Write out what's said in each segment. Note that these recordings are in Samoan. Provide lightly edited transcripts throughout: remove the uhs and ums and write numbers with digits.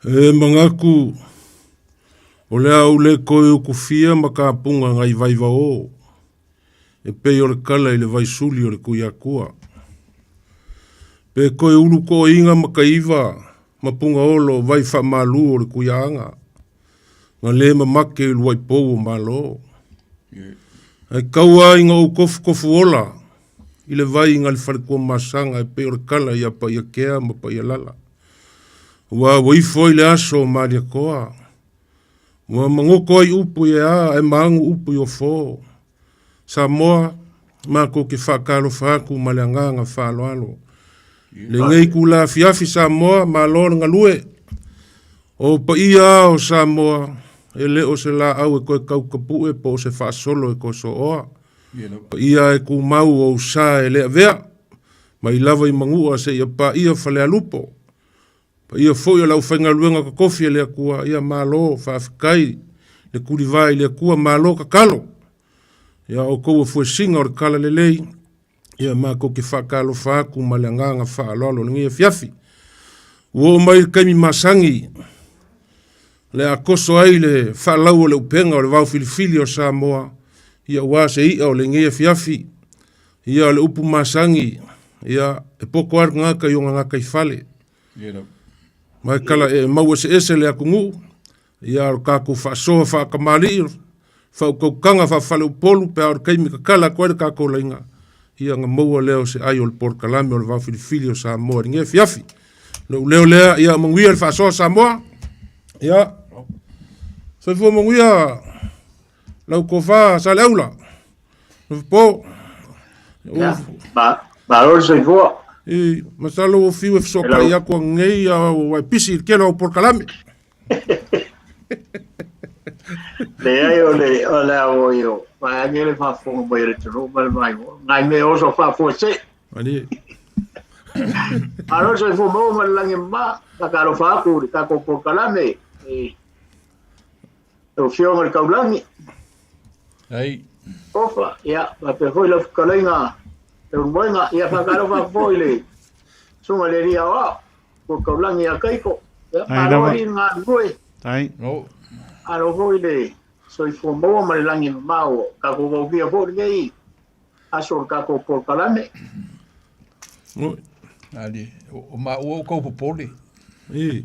E manatu o le a ou le toe utufia ma tapuga nai vaivao e pei o le tala i le vaisuli o le Tuiatua. Pe toe ulutoina mataiva ma pugaolo o vai faamalu o le Tuiaaga, na le mamate i luaipou o Malo. Ae tau lava ina ou tofutofuola i le vai na le faletuamasaga e pei o le tala ia Paiatea ma Paialala. Aua ua ifo ai le aso o Malietoa, ua magoto ai upu i ea ae maanu upu i ofo. Samoa, matou te faatalofa atu ma le agaga faaaloalo. Lenei itula afiafi Samoa, malo le galue. O paia lava o Samoa, e le o se laau e toe tautapue po o se faasolo e toe sooa. Paia e tumau o ou sa e le avea, mai lava i Manua seia paia Falealupo. Paia foi o le aufaigaluega totofi a le Atua, ia malo faafetai le tulivae i le Atua, malo tatalo. Ia outou o fuesina o le talalelei, ia matou te faatalofa atu ma le agaga faaaloalo i lenei afiafi. Ua oo mai le taimi masani le a toso ai le faalau o le upega o le vaofilifili o Samoa, ia aua se i'a o lenei afiafi. Ia o le upu masani, ia e poto lava le tagata i ona gataifale. Ma e kala e mau eseese le atunuu, ia o le tatou faasoa faatamalii, faautautaga faafaleupolu pe a o le taimi tatala atu ai le tatou laina, ia ona maua lea o se ai o le polokalame o le vaofilifili o Samoa i lenei afiafi. Lou leo lea, ia manuia le faasoa Samoa. Ia, soifua manuia lau tofa Saleaula. Po. Ia, malo le soifua. I, masalo ua fiu e fesootai atu anei a ua e pisi i le tele o au polokalame. Leai o le o le ao i o vaeane le faafofoga mai a le atunuu ma le vaimoa. Nai mea oso faafuasei. Malie. Malo le soifua maua ma le lagi e mama. Faatalofa atu i le tatou polokalame i lau Afioga i le Taulagi. Ai. Ofa, ia, faapea foi lau fetalaiga Leulumoega. Ia, faatalofa atu foi i le Susuga i le Alii Aoao, Ua Taulagi ia Kaiko. Ia, Ai malo lava. alii le galulue. Ai. No. Malo foi le soifua maua ma le lagi e mamao ua tatou gaulia foi lenei aso o le tatou polokalame. Oi. Ali, o maua o kau popole. I.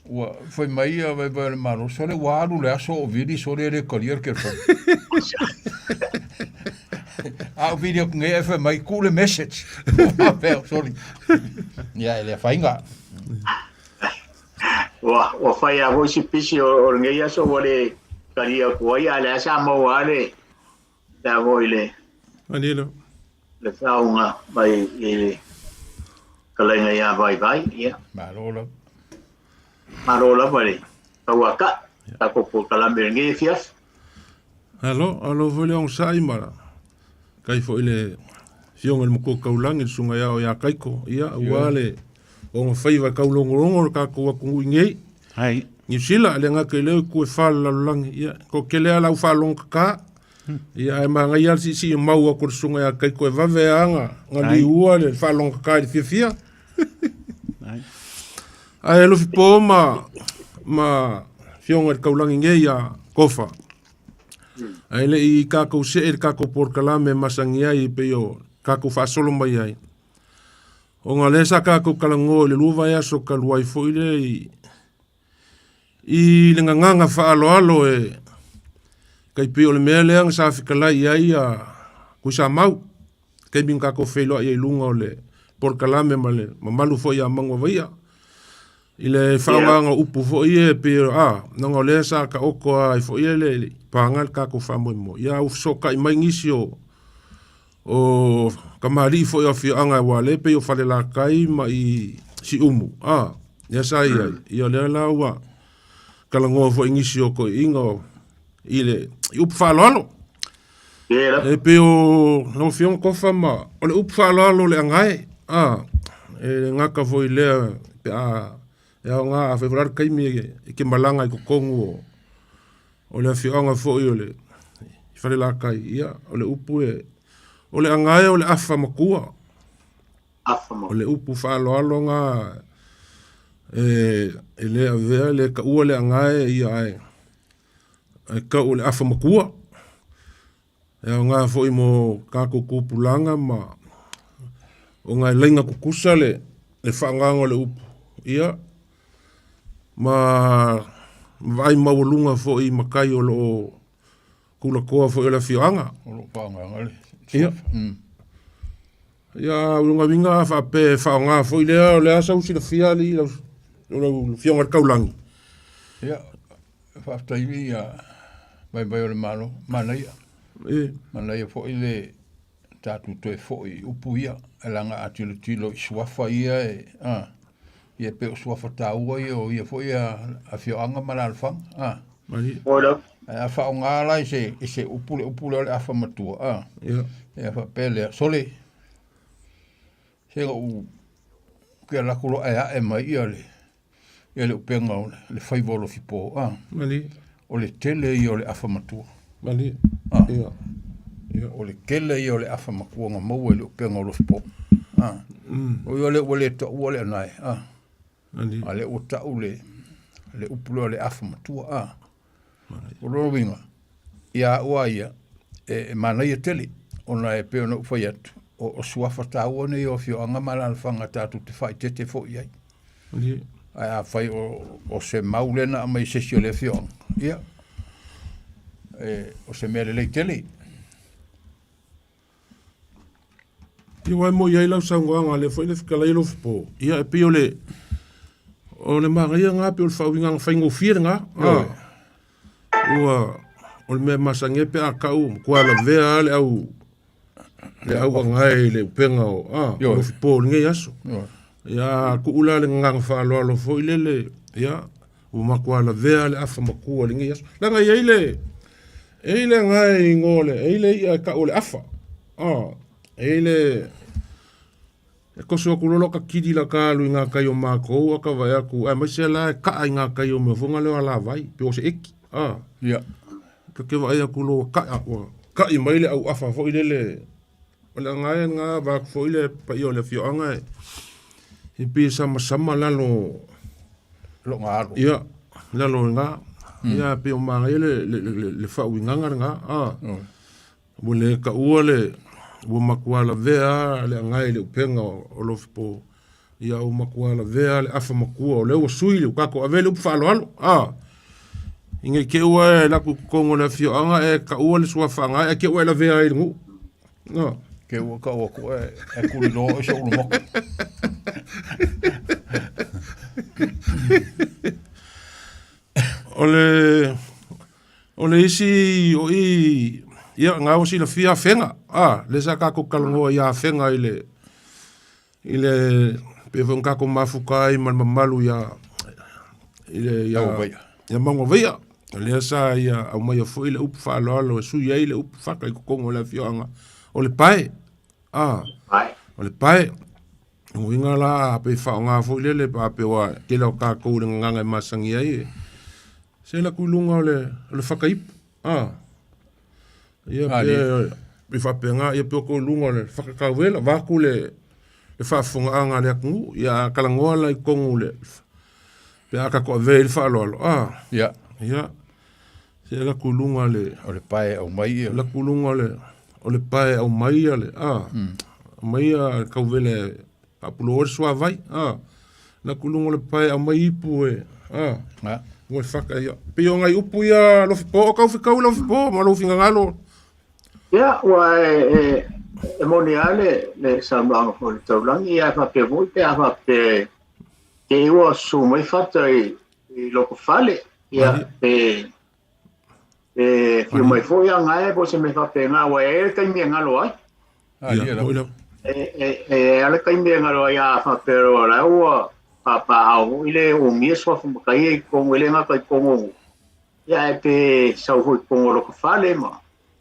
Ua fai mai ia vaivai o le Malo, sole ua alu le aso o vili, sole e le talia le telefoni. A o vili atu nei ae fai mai, tuu le message. Faapea, sorry. Ia, e le afaina. Ua, ua fai lava foi si pisi o, o lenei aso ua le talia atu ai, a o lea sa maua lava le, le a foi le, Malie lava. le faauga mai i le fetalaiga ia Vaivai, ia. Malo lava. Malo lava le tauatai, tatou polokalame i lenei afiafi. Alo, alo foi le onosai ma kai foi le afioga i le Matua Taulagi, le Susuga ia ia Kaiko, ia, aua le ogafaiva e taulogologo le tatou atunuu i nei. Hai. Niu Sila, le gata i lea o itu e fa o le lalolagi, ia, toatele lava le au faalogotata, ia, ae manaia lava le siisii mau atu o le Susuga ia Kaiko e vave lava ona liua le faalogotata i le fiafia. Hai. Ae alofi po ma ma afioga i le taulagi nei ia Kofa. Ae le i tatou see i le tatou polokalame e masani ai e pei o tatou faasolo mai ai. Ona o lea sa tatou talanoa i le 2 vaiaso talu ai foi lea i le gagana faaaloalo e tai pei o le mea lea na sa fetalai i ai ia Tuisamau. Taimi na tatou feiloai ai i luga o le polokalame ma le mamalu foi ia Manuavaia i le faaaogaina o upu foi ia e pei a leaga o lea sa taoto ai foi ia le paga le tatou faamoemoe. Ia ua fesootai mai nisi o tamalii foi o afioaga aua o lea e pei o Falelatai ma i Siumu, a lea sa i ai. Ia o lea la ua talanoa foi nisi o toeaiina i le i upu faaaloalo. E pei o lau Afioga Tofa ma o le upu faaaloalo o le agae, a, e le gata foi i lea pe a e aoga afai foi o le a le taimi e te malaga i totonu o, o le afioaga foi o le i Falelatai, ia, o le upu e, o le agae o le afa matua. Afa matua. O le upu faaaloalo na. E lē avea e lē taua le agae ia ae ae tau o le afa matua. E aoga foi mo tatou tupulaga ma ona e laina tutusa le faaaogaina o le upu, ia, ma vaai maualuga foi i matai o lo o tulatoa foi o le afioaga. O lo o faaaogaina le Ia. Ia, o lona uiga a faapea e faaaoga foi lea, o le a sau silafia alii lau lau Afioga i le Taulagi? Ia, faafetai ia vaivai o le Malo, manaia. Manaia foi le tatou toe foi i upu ia, e leaga a tilotilo i suafa ia e, a, ia pei o suafa taua ia o ia foi afioaga ma alaalafaga, a. Ae a faaaoga la i se, i se upu le upu lea o le afa matua, a. Ia faapea lea, sole, se na ou ke alu atu loa ae ae mai ia le, ia le upega o le faiva o Lofipo, a. O le tele ia o le afa matua. A. O le tele ia o le afa matua na maua i le upega o Lofipo. A. O ia lea ua le taua le anae, a. A lea ua tau le, le upu lea o le afa matua, a. O lona uiga, ia au lava ia, e manaia tele, ona e pei ona ou fai atu, o suafa taua nei o afioaga ma alaalafaga tatou te faaeteete foi i ai. Ae afai o se mau lea na aumai e se isi o le afioaga, ia, o se mea lelei tele. Ia aua e moi ai lau saunoaga lea foi na fetalai Alofipo, ia e pei o le o le manaia lena pei o le faauigaga faigofie lena. Ua o le mea masani ai pe a tau matua lavea lava le au le au agae i le upega o Alofipo i lenei aso. Ia tuu la le gagana faaaloalo foi lele, ia ua matua lavea le afa matua i lenei aso. Leaga e i ai le e i ai le agae i igoa o le e i ai le i'a e tau o le afa. E i ai le e toso atu loa lota kili laka alu i gatai o matou a vaai atu aemaise la e kaa i gatai o mea foi na lea o alavai pe o se eki. Ta te vaai atu loa ua kaa ua kai mai le au afa foi lele. O le agae lena vaeatu foi le paia o le afioaga e pei e samasama lalo Loga alo. Ia, lalo lena. Ia pei o manaia le faauigaga lena. Ua le taua le ua matua lavea le agae i le upega o Lofipo. Ia ua matua lavea le afa matua o lea ua sui le tatou ave le upu faaaloalo. Ina i te i ua e alu atu i totonu o le afioaga e taua le suafa agae ae te i ua e lavea ai i le nuu. No. Ke ua tau atu e tuliloa oe i so'u ulumotu. O le isi o i, ia, na ua silafia afega, lea sa tatou talanoa i afega i le, i le, pei foi ona tatou mafuta ai ma le mamalu ia, i le, ia, ia Mauga Vaia. O lea sa ia aumaia foi le upu faaaloalo e sui ai le upu faka i totonu o le afioaga, o le pae. O le pae. O uiga la, pe faaaoga foi lele, pe a pe ua tele o tatou i le gagana e masani ai, se alu atu i luga o le fakaipu. Ia pe faapena, ia pe o atu i luga o le fakakauela, vaeatu le faafofogaaga a le atunuu. Ia a talanoa la i totonu o le, pe a tatou avea i ai le faaaloalo, ia, se alu atu i luga o le... O le pae e aumai ia. Alu atu i luga o le pae e aumai ia le, aumai ia tauvela e faapulou ai le suavai, alu atu i luga o le pae e aumai ipu e, ua le faka ia. Pei o nai upu ia Lofipo, o tau fetau Lofipo ma lou finagalo. Ia, ua e moni lava le saunoaga foi a le Taulagi, ae faapea foi pe a faapea te i ua susu mai fata i loko fale, ia, pe fiu mai foi agae po o se mea faapena, aua e i ai le taimi e galo ai. E i ai le taimi e galo ai a faapea loa o la ua papaaao foi le umia suafa matai ia i totonu, e le gata i totonu o nuu, ia ae pe sau foi i totonu o lota fale ma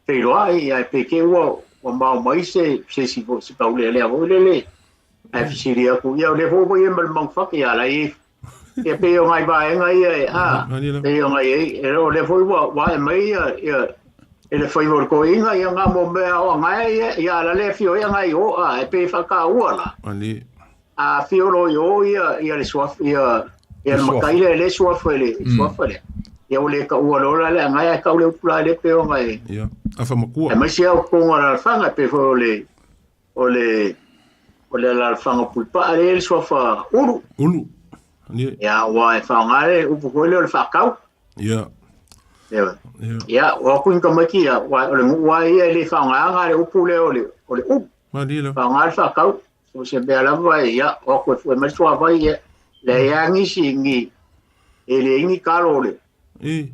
feiloai, ae pe te i ua mao mai se isi foi, se taulealea foi lele, ae fesili atu, ia o lea foi ua i ai ma le manufake, ia la e i ai. Ia pei o nai vaega ia e, a, pei o nai e, o lea foi ua ae mai ia, e le faiva o le toeaina, ia ngā mo mea o agae ia, ia ala le afio ia ngai o, a, e pei e whakaua la. A afio lo i o ia, ia le suafa, ia, Ia le makai lea e le suafa i le suafa lea. Ia ua le taua loa la le agae ae tau le upu la le pe ona e. Ia, afa makua. Aemaise lava o totonu o alaalafaga pei foi o le o le o le alaalafaga o Puipaa lea e i ai le suafa Ulu. Ulu. Ia. Ia aua e faaaoga le upu foi lea o le faatau. Ia. Ia. Ia, o atu ni tamaiti ia, aua o le nuu lava ia e le faaaogaina le upu lea o le o le ulu. Malie lava. Faaaoga le faatau. So se mea lava ia, o atu e fue mai le suavai ia, leai lava nisi ni e leai ni talo o le I.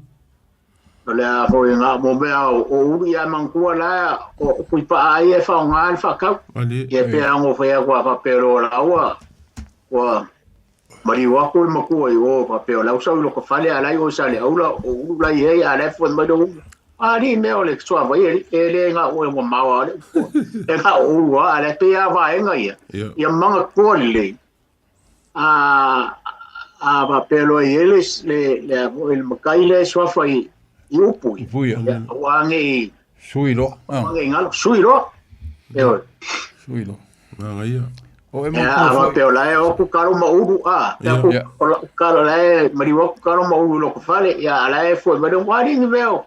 O le a foi nga mo mea o ulu ia manatua la o Puipaa ia e faaaoga le faatau. Malie. Ia pe a no fai atu a faapea loa la ua ua maliu atu le matua i o faapea o la ua sau i lota fale a la e i o i Saleaula o ulu la i ai a la e fue mai le ulu. A alii mea o le suavai alii e le na o e mamao a le upu e na o ulu a la e pei a vaega ia. Ia manatua lelei a a faapea loa i ai le le a foi le matai lea e suafa i i upu ia. Upu ia. Ia aua nei Sui loa. Aua nei galo sui loa. Ioe. Sui loa. Manaia. O e Ia manatua a foi. faapea o la e o atu kalo ma ulu a pe aku o lau kalo la e maliu atu kalo ma ulu i lota fale ia a la e fue mai le ua alii ni mea o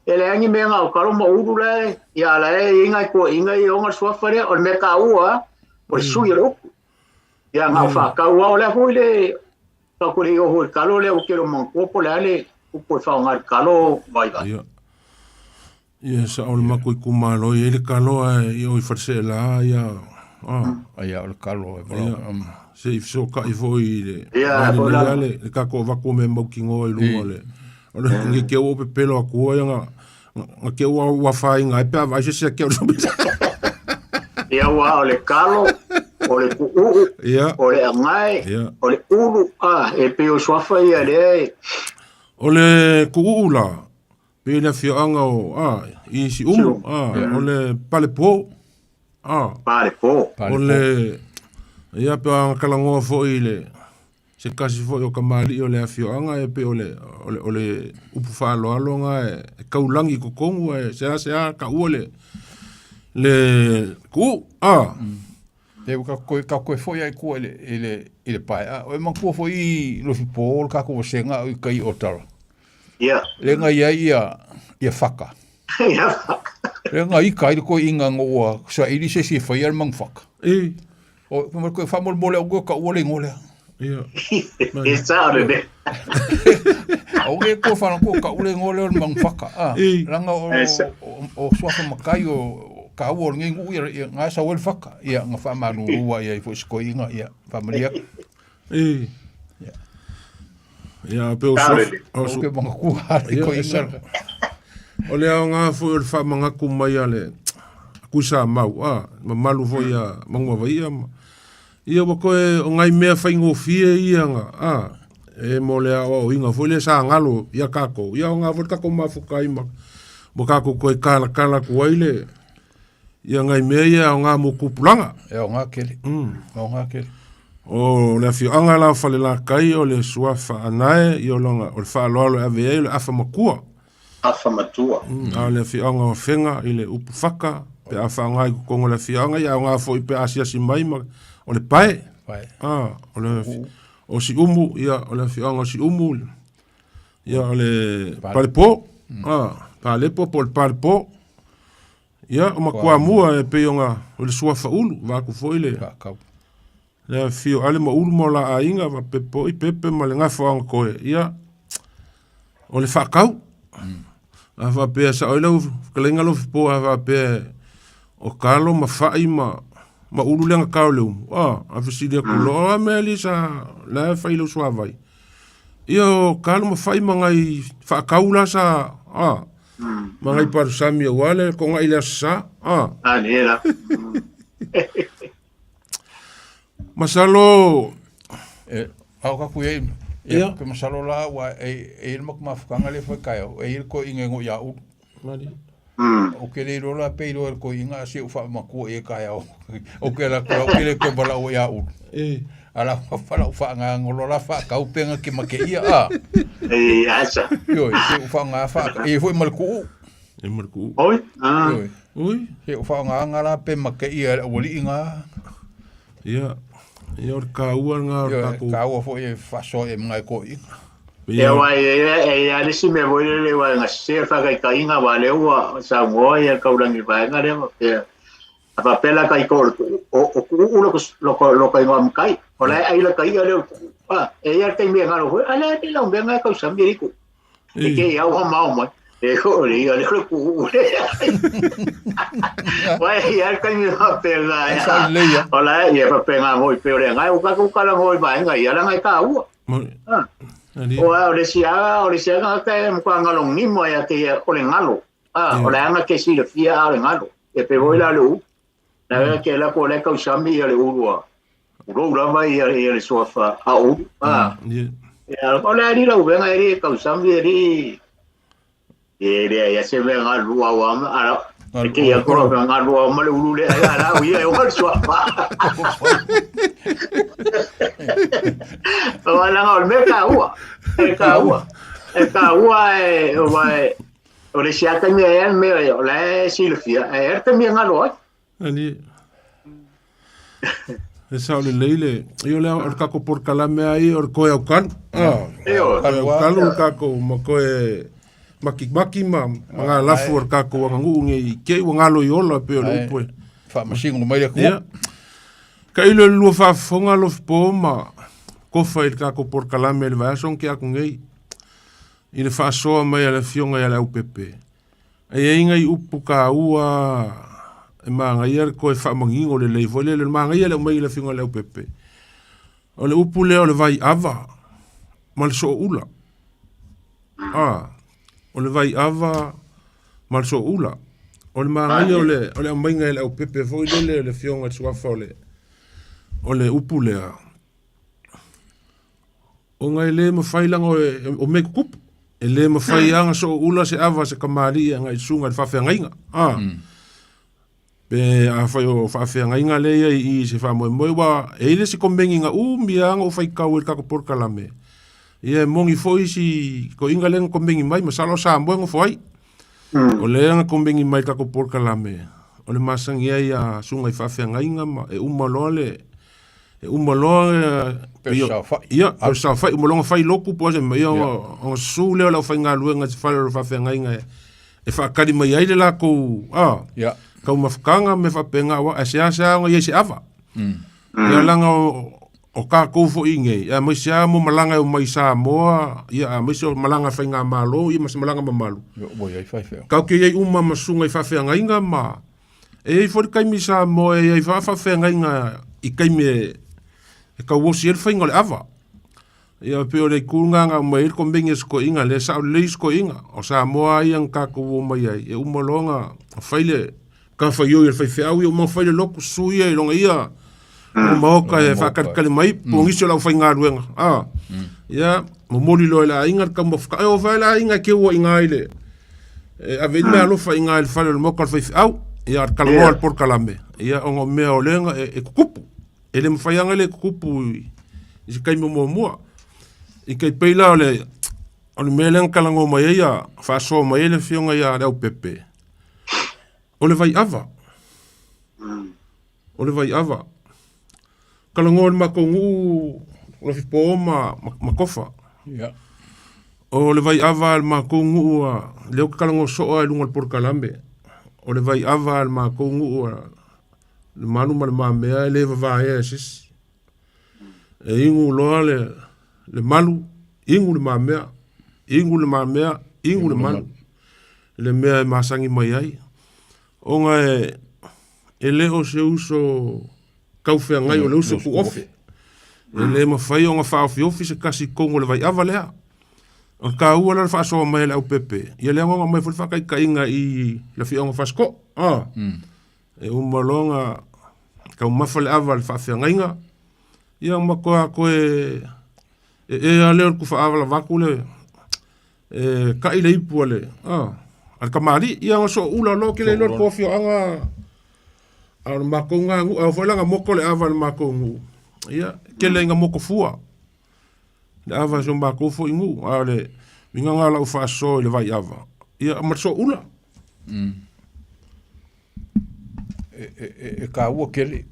e leai ni mea na o kalo ma ulu la e ia a la e i ai nai toeaiina ia e ona le suafa lea o le mea taua lava o le sui o le upu. Ia na o faatau lava o le a foi le tatou le i oo foi i le kalo lea ua tele o manatua po o le a le upu e faaaoga i le kalo vaivai. Ia. Ia sa o le matou itumalo e i ai le kalo ae i o i Faleseela ia a. Ia o le kalo e valaau. Ia se i fesootai foi i le Ia le le le tatou avatu o mea mautinoa i luga o le o le ne i te i ua ou pepelo atu ai na na te i ua afaina ai pe a vaai se isi ake o le Ia aua o le kalo, o le puuu, Ia. o le agae, Ia. o le ulu, a e pei o suafa ia lea e. O le tuuu la, pei le afioaga o a i Siumu, a o le Palepo, a. Palepo. O le ia pe a talanoa foi i le se tasi foi o kamali'i o le afioaga e pei o le o le o le upu faaaloalo lena e taulagi i totonu ae seasea taua le le tuuu, a. E ka koe ka koe foi ai kua i le i le i le pae a o e manatua foi i Lofipo o le tatou vasega o i kai o Tara. Ia. Le nga ia ia ia whaka. Ia whaka. Le nga ika ai le koe inga ngo ua sa ili se si whai al mang whaka. E. O ma koe whamol mole o koe ka ua le ngolea. Ia. E sa o le O ke ko whana ko ka ule ngolea o mang whaka. A. Ranga o o, o suafa makai o ka ua o ngi ngu ia nga sa wel whaka. Ia nga wha manu rua ia i fo sko inga ia whamalia. E. Ia. Ia pe o suafa. O ke manga kuha le ko inga. O le aoga foi o le faamanatu mai a le Kusa mau, a, mamalu foi a Manuavaia ma, ia ua toe o nai mea faigofie ia nga, a, e mo le aoaoina foi lea sa galo ia tatou, ia aoga foi le tatou mafuta ai ma, ma tatou toe kalakala atu ai le, ia nai mea ia e aoga mo tupulaga. E aoga tele. Aoga tele. O le afioaga la o Falelatai o le suafa Anae, ia o lona, o le faaaloalo e ave i ai o le afa matua. Afa matua. A o le afioaga o Afega i le upu faka, pe a faaaoga i totonu o le afioaga, ia aoga foi pe a asiasi mai ma, o le pae. Pae. A, o le, o Siumu, ia, o le afioaga o Siumu, ia, o le Palepo, a, Palepo po o le Palepo. Ia, o Matuamua e pei ona, o le suafa ulu, vaeatu foi le, Faakau. le afio ale ma ulu ma o la aiga, faapea foi Pepe ma le gafa o Agatoe, ia, o le faakau. A faapea sao ai lau fetalaiga Lofipo a faapea o kalo ma fai ma ma ulu lea na tao i le umu, a, a fesili atu loa, o a mea alii sa la e fai i lau suavai? Ia o kalo ma fai ma nai faakau la sa, a, ma nai palusami aua le togai i le Aso Sa, a. A lea la. Masalo E, ao ka kui ai, ia, ke masalo la ua e e le maku mafukanga le fai kai au, e le ko inga ngo ia u. Mali. O ke le rola pe ro ko inga se u fa maku e kai au. O ke la ko ke le ko bala o ia u. E. Ala fa fa la fa nga ngolo la fa ka u penga ke make ia a. E asa. Yo, se u fa nga fa e foi mal ku. E mal ku. Oi. Ah. Oi. Oi. Se u fa nga nga la pe make ia o li inga. Ia. Ia o le taua lena o le tatou. Taua foi e faasoa i ai ma nai toeaiina. Ia aua e i ai lava le isi mea foi lele aua e gase le faataitaiga aua o lea ua saunoa ia le taulagi i le vaega lea faapea a faapea la taito o le o Tuuu lota igoa matai o la e ai lata ia lea o le Tuuu a e i ai lava le taimi e galo foi a le a lau mea na e tausami e le Tuuu e te iau ha mao mai e o le ia lea o le Tuuu lea aua e i ai lava le taimi faapena o la e ia faapena foi pei o le agaga ua tatou talanoa i vaega ia leaga e taua. O le isi lava, o le isi lava tagata e matua galogimo ia te ia, o le galo. Ah, o le aga te silafia a o le galo. E pei foi la o le ulu. Na ke la ko le tausami ia le ulu a. Ulou lava ia ia le suafa a ulu. Ah. Ia, o le ali lau venga e li tausami e li e le ia se mea galua ua ma ala e ke ia ko mea galua ma le ulu le ai ala o ia e o le suafa. O ala o le mea taua. E taua. E taua e o vai o le isi lava taimi e le mea o la e silafia e le taimi e galo ai. Ali. E sao lelei le ia o le o le tatou polokalame lava ia o le toe aukalu. Ah, toe aukalu le tatou ma toe makimaki ma ma galafu o le tatou aganuu nei i te i ua galo i ola pei o le upu e faamasino mai le Atua. Ia. Tailo i le lua faafofoga alofipo ma kofa i le tatou polokalame i le vaiaso na tea atu nei i le faasoa mai a le Afioga ia Leaupepe. E i ai nai upu taua e manaia le toe faamanino lelei foi lele, le manaia le aumai e le Afioga ia Leaupepe. O le upu lea o le vaiava ma le sooula. A, o le vaiava ma le sooula. O le manaia o le, o le aumaiga e Leaupepe foi lele o le Afioga i le Suafa o le, o le upu lea, Ona e le mafai leaga o mea e tutupu. E le mafai lava ona sooula se ava a se tamalii agai i le susuga i le faafeagaiga. A. Pe afai o faafeagaiga lea e i ai i i se faamoemoe, aua e i ai le isi komeni na umi lava ona ou faitau ai i le tatou polokalame. Ia e moni foi si toeaina lea na komeni mai, masalo o Samoa e nofo ai. O lea na komeni mai i le tatou polokalame, o le masani ai a susuga i faafeagaiga ma e uma loa le e uma loa Pe saofai. Ia, pe saofai, uma loa ona fai lotu po o se mea, ia ona susu lea o le aufaigaluega i se fale o le faafeagaiga e faatali mai ai le latou a, Ia. taumafataga ma mea faapena, aua e seasea ona i ai se ava. Ia leaga o tatou foi nei, aemaise lava mo malaga e omai i Samoa, ia aemaise o malaga a faigamalo, ia ma se malaga mamalu. Ia, ua i ai faifeau. Tatou te i ai uma ma susuga i faafeagaiga ma E i ai foi le taimi Samoa e i ai faafeagaiga i taimi e tauosi ai le faiga o le ava. Ia pei o le itu lena na aumai ai le komeni a si toeaina, lea e sao lelei si toeaina. O Samoa lava ia na tatou omai ai, e uma loa ona fai le matafaioi a le faifeau ia, uma ona fai le lotu, susu ia i lona ia maota e faatalitali mai po o nisi o le aufaigaluega. A, ia, momoli loa e le aiga le taumafataga. E oo foi lava le aiga e teu ai i ina i le E ave i mea alofa i ngā i le fale o le maoka o le faifeau, ia le talanoa le polokalame, ia ona o mea o lea e tutupu. E le mafai lava ona le tutupu i se taimi o muamua. I tai pei la o le, o le mea lea na talanoa mai ai a faasoa mai ai le afioga ia Leaupepe, o le vaiava. O le vaiava. Talanoa i le matou nuu o Lafipo ma, ma Tofa. Yeah. O le vaiava a le matou nuu a, lea ou te talanoa soo lava i luga o le polokalame. O le vaiava a le matou nuu a, le malu ma le mamea e le vavaea e se isi. E inu loa le, le malu, inu le mamea, inu le mamea, inu le malu. Le mea e masani mai ai. Ona e, e le o se uso taufeagai o le uso tuofe. E le mafai ona faaofiofi se tasi i totonu o le vaiava lea. O le taua la o le faasoa mai a le aupepe, ia lea ona aumai foi le faataitaiga i le afioaga o Fasito'o. A, e uma loa ona taumafa le ava i le faafeagaiga, ia ma toe toe e ea lea o le tufa atu le e kai le ipu a le a le kamali'i ia ona sooula loa ou te le iloa le tou afioaga a o le matou lena nuu a oo foi la ina moto le ava i le matou nuu ia e tele ina moto fua le ava i si o matou foi nuu a o le uiga lena o lau faasoa i le vaiava ia ma le sooula. E taua tele.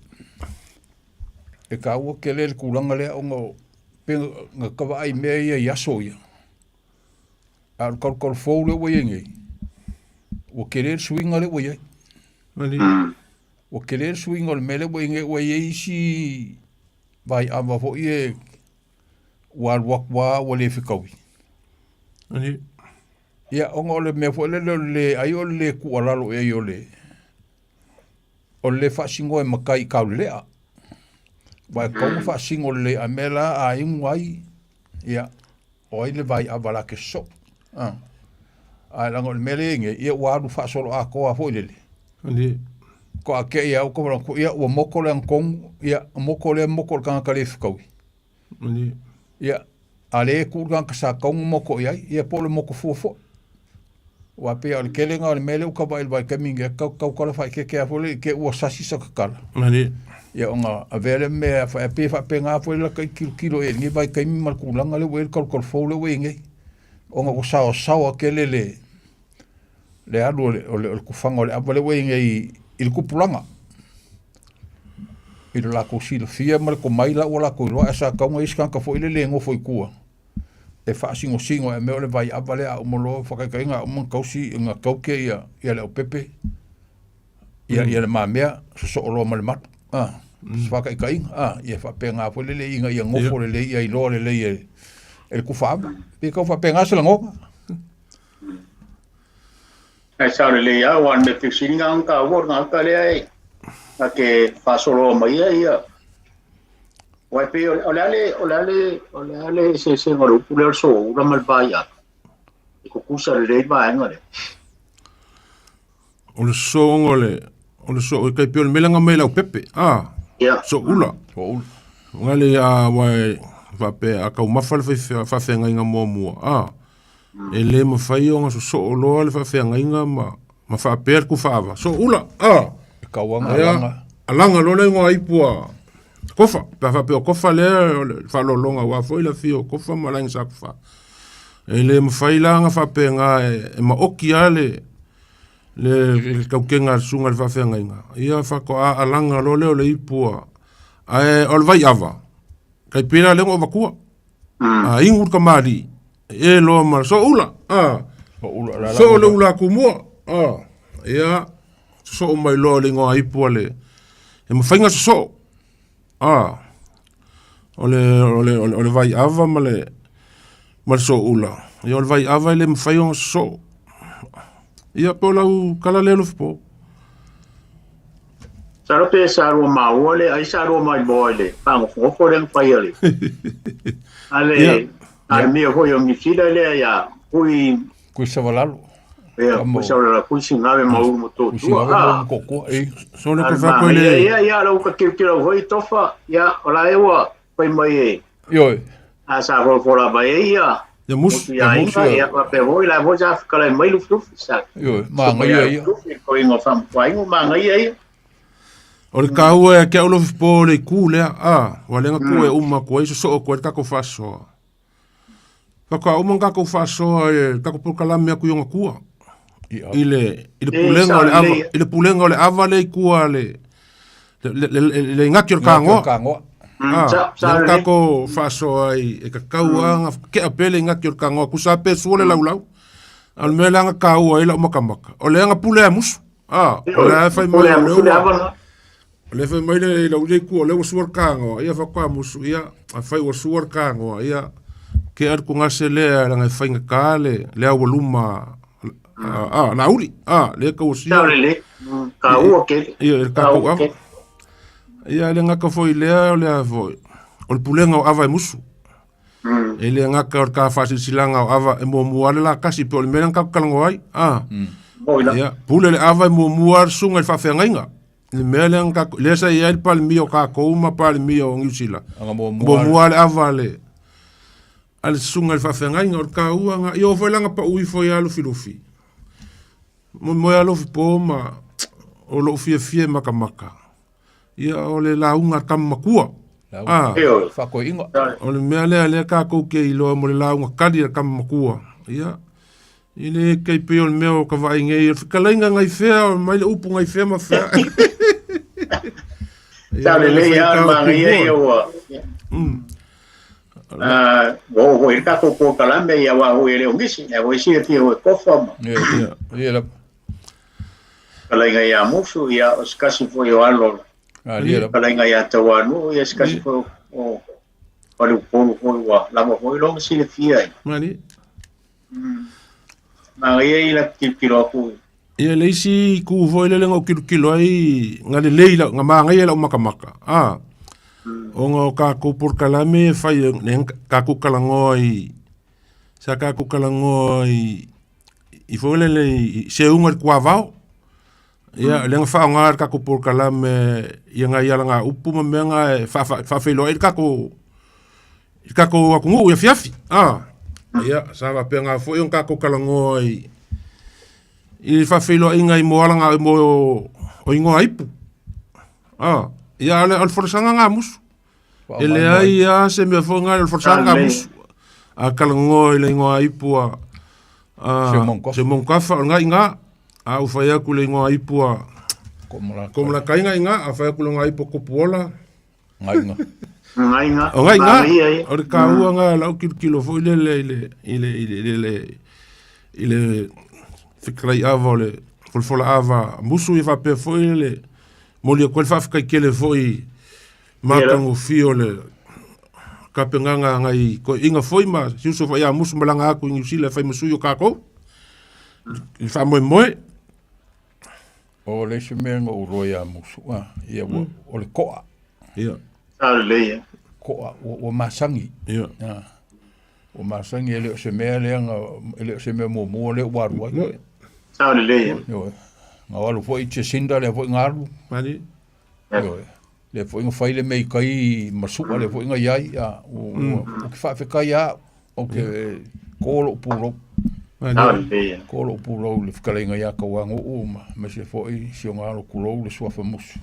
E taua tele le tulaga lea ona pe na ta vaai i mea ia i aso ia, a o le talutalufou lea ua i ai nei, ua tele le suiga lea ua i ai. Ua tele le suiga o le mea lea ua i ai nei, ua i ai isi vaiava foi e ua alu atu lava ua le fetaui. Ia, ona o le mea foi lele o le ai o le le tuualalo i ai o le o le le faasinoa e matai i taulelea. Aua e tatau ona faasino lelei a mea la a inu ai, ia, o ai le vaiava la te sosoo. A, ae leaga o le mea lea e i ai nei, ia ua alu faasoloatoa foi lele. Faatoa te i lava ua manatu, ia ua moto le agatonu, ia moto lea moto i le tagata le fetaui. Ia, a lea e tuu le tagata sa tatau ona moto i ai, ia po o le moto fua foi. Aua pei o le tele lena o le mea lea ua tau vaai i le vaitaimi lenei, tau tau tala faaeteete lava foi lea i te i ua sasi sata tala. Ia ona avea lea mea e pei e faapena foi la ta tilotilo i ai i lenei vaitaimi ma le tulaga lea ua i ai le talutalufou lea ua i ai nei, ona ua saosaoa tele le le alu o le, o le, o le tufaga o le ava lea ua i ai nei i le tupulaga. I lo latou silafia ma le tomai la ua latou iloa, ae sa tatau ona i ai se tagata foi lele e nofo i tua e faasinosino e mea o le vai ava lea a uma loa faataitaiga a uma ona tausi ona tauke ia ia le aupepe ia ia le mamea sosoo loa ma le malu a se faataitaiga a ia faapena foi lele ina ia nofo lelei ia iloa lelei e e le tufa ava. Pei e tau faapena se lagona. Ae sao lelei lava, aua o le mea pito sili lena ona taua o le tagata lea e na te faasoloa mai ai ia. Aua e pei o le a le, o le a le, o le a le eseesega o le upu lea o le soula ma le vaiata? E tutusa lelei le vaega lea. O le sosoga o le, o le soo e tai pei o le mea lea na aumai e Leaupepe, a, Ia. soula. Soula. Nga le a aua e faapea a taumafa le faafeagaiga muamua, a, e le mafai ona sosoo loa le faafeagaiga ma, ma faapea le tufaava, soula, a. E tau lava Ia, alaga. alaga loa le igoa ipu a Kofa, pe a faapea o Kofa lea o le faaaloaloga aua foi le afio o Kofa ma le Aiga Sa Kufa. E le mafai la ona faapena e maoti lava le, le tautega a le susuga i le faafeagaiga, ia faatoa alaga loa lea o le ipu a, ae o le vaiava, tai pei la lea na ou avatua. A inu le tamalii, e loa ma le sooula, a, soo le ula tumua, a, ia, sosoo mai loa le igoa ipu a le, e mafai ona sosoo, a, o le, o le, o le vaiava ma le, ma le sooula. Ia o le vaiava e le mafai ona sosoo. Ia po o lau tala lea Lofipo. Masalo pe sa lua maua le ai sa lua maimoa i le faagofogofa lea na fai a le a le a le mea foi o Niu Sila lea ia Kui Kui Savalalo. Ia, Kui Savalalo, Kui Sigave ma Ulu Motootua. Kui Sigave ma Ulu Motootua, e. So le ka fa le. Ia, ia, lau ka tilotilo foi tofa, ia, o la e ua fai mai e. Ioe. A sa folafola mai ai ia. Ia musu. Ia musu. Ia faapea foi la foi sa fekalai mai Lufilufi sa. Ioe, magaia ia. Lufilufi ko ingoa faamatauaina magaia ia. O le taua ia te au Lofipo o le itu lea, a, ua le na e uma atu ai sosoo atu ai le tatou faasoa. Faatoa uma ona tatou faasoa i le tatou polokalame atu i ona tua. I le, i le pulega o le ava, i le pulega o le ava lea i tua le, le, le, le, le igati o le kagoa. Ah, lea tatou faasoa ai e tatau lava ona tea pea le igati o le kagoa, tusa lava pe sua le laulau. A o le mea lea na taua ai lau makamaka, o lea na pule a musu. Ah, o lea e fai mai o lea ua, o lea fai mai le lau lea i tua, o lea ua sua le kagoa, ia faatoa musu, ia, afai ua sua le kagoa, ia, ke alu tugase lea leaga e faigata le, le aualuma, a, a, Laauli, a, lea tauasia. Sao lelei, taua tele. Ia, i le tatou ava. Ia, e le gata foi i lea, o le a foi, o le pulega o ava e musu. E le gata o le ta faasilasilaga o ava e muamua lava le latasi pei o le mea lea na tatou talanoa ai, a. Ia, pule le ava e muamua lava le susuga i le faafeagaiga. Le mea lea na tatou, lea sa i ai le Palemia o tatou ma Palemia o Niu Sila. Muamua lava le ava a le, a le susuga i le faafeagaiga. O le taua lena. Ia oo foi la ina pau ifo ia Lufilufi, moemoe lava Lofipo ma o lou fiafia e makamaka. Ia o le lauga a tama matua. Ah, Faatoeaiga. O le mea lea lea tatou te iloa mo le lauga kali a tama matua. Ia, i le tai pei o le mea o ka vaai nei, o le fetalaiga nai fea, mai le upu nai fea ma fea. Sa lelei lava le manaia ia ua ua oo foi i le tatou polokalame ia aua foi e le o nisi, lea foi e silafia foi e Tofa ma Ia lava. Fetalaiga ia Musu, ia o se tasi foi o alo o le Fetalaiga ia Tauanuu, ia se tasi foi o faleupolu foi ua lava foi lona silafia i. Malie. Manaia ia la tilotilo atu. Ia le isi itu foi lele na ou tilotilo ai na lelei lau, na manaia i lau makamaka, a, ona o tatou polokalame e fai lea na tatou talanoa i, sa tatou talanoa i, i foi lele i seuga i le tuavao. Ia lea na faaaoga le tatou polokalame ia nai alagaupu ma mea na e faafeiloai le tatou i le tatou atunuu i afiafi. A, ia sa faapena foi ona tatou talanoa i i faafeiloaiga i mo alaga mo o igoa ipu. A, ia o le folasaga na musu. E leai lava se mea foi lena o le folasaga na musu. A talanoa i le igoa ipu a se Monkafa o lena i ina. A ou fai atu i le igoa ipu a Komalakaiga i ina, a fai atu i le igoa ipu a Kopuola. Gaiga. Gaiga. O Gaiga. O le taua lena o lau tilotilo foi lele i le i le i le i le i le fetalai ava o le folafola ava musu ia faapea foi le momoli atu ai le faafetai tele foi matagofie o le tapenaga a nai toeaiina foi ma si uso foi ia Musu malaga atu i Niu Sila e fai ma sui o tatou i le faamoemoe. O le isi mea na ou iloa ia Musu, a, ia ua, o le koa. Ia. Sa lelei e. Koa, ua, ua masani. Ia. A, ua masani e le o se mea lea na, e le o se mea muamua lea ua alu ai. Sa lelei e. Ioe. Na alu foi Jacinda lea foi na alu. Mani. Ioe. Lea foi na fai le mea i tai ma su'a lea foi na i ai, a, ua, ou te faafetai lava au, ou te ko lou pulou. Ko lou pulou i le fetalaiga ia Tauanu'u ma aemaise foi si ona alo tulou le suafa musu.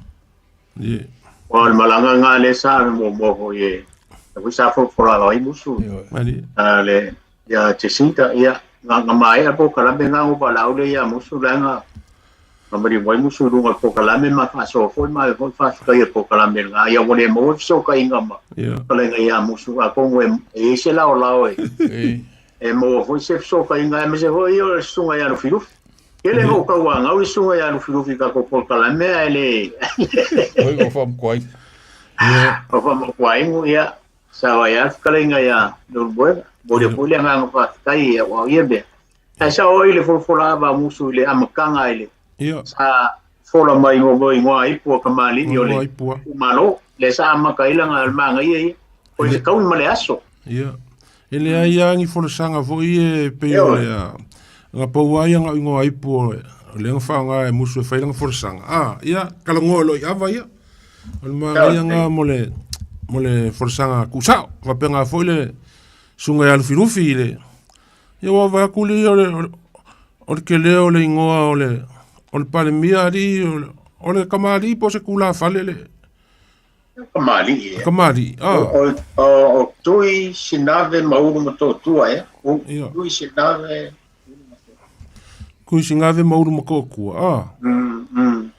Yeah. O le malaga lena lea sa muamua foi e foi sa folafola ai musu. A le ia Jacinta ia na maea polokalame na o valaau lea ia musu leaga na maliu ai musu i luga o le polokalame ma faasoa foi ma ave foi faafetai i le polokalame lena. Ia ua le maua fesootaiga ma fetalaiga ia musu atonu e i ai se laolao e e maua foi se fesootaiga aemaise foi o le susuga ia Lufilufi. Tele na ou tauanau le susuga ia Lufilufi i tatou polokalame ae le Oi o faamotuai. O faamotuaigu ia sa vai lava le fetalaiga ia Leulumoega. Momoli atu foi le agaga faafetai ia aua o ia mea. Ae sao ai le folafola ava a musu i le amataga i le sa fola mai mo igoa ipu a kamali'i o le itumalo. Lea sa amata ai lana manaia ia. O le fetaui ma le aso. Ia. E leai lava ni folasaga foi e pei o le a na pau lava ia na o igoa ipu o lea na faaaoga e musu e fai lana folasaga. A, ia, talanoa loa i ava ia. O le manaia lena mo le mo le folasaga tuusao. Faapena foi le susuga ia Lufilufi i le Ia ua vaai atu lea o le o le tele o le igoa o le o le Palemia alii o le o le kamali'i po o se tulafale le Kamali'i e. Kamali'i, a. O o Tui Sinave ma Ulu Motootua ea. Ia. Tui Sinave Tui Sinave ma Ulu Motootua, a. Mm.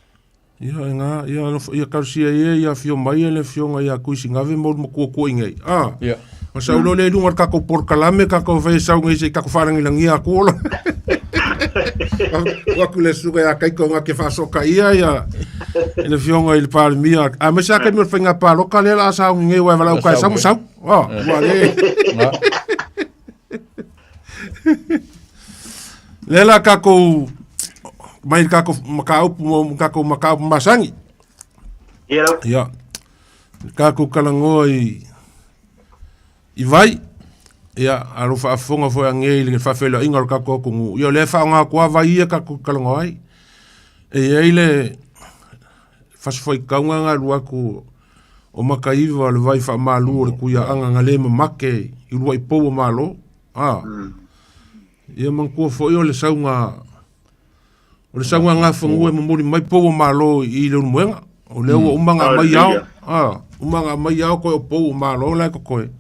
Ia e ngā, ia alofa, ia talosia ia ia afio mai e le afioga ia Tui Sinave ma Ulu Motootua i nei, a. Ia. Ma sau loa lea i luga o le tatou polokalame, tatou fai e sau nei se i tatou faalagilagia atu ola. Ua atu le susuga ia Kaito na te faasotaia ia i le afioga i le Palemia. Aemaise lava taimi o le faiga palota lea o le a sauni nei aua e valaau tae sau ma sau. Ah, ua le. Lea la tatou mai le tatou mataupu mo tatou mataupu masani. Ia. Ia. Tatou talanoa i i vai. Ia, a lo faafofoga foi a nei i le faafeiloaiga o le tatou atunuu. Ia, o lea e faaaoga atu lava vai ia tatou talanoa ai. E i ai le fasifaitauga na alu atu o Mataiva o le vai faamalu o le Tuiaaga na le mamake i uluai pou o Malo. A. Ia manatua foi o le sauga O le sauga gafanua e momoli mai pou o Malo i Leulumoega. O lea ua uma ona aumai ao, a, uma ona aumai ao koe o pou o Malo la e totoe.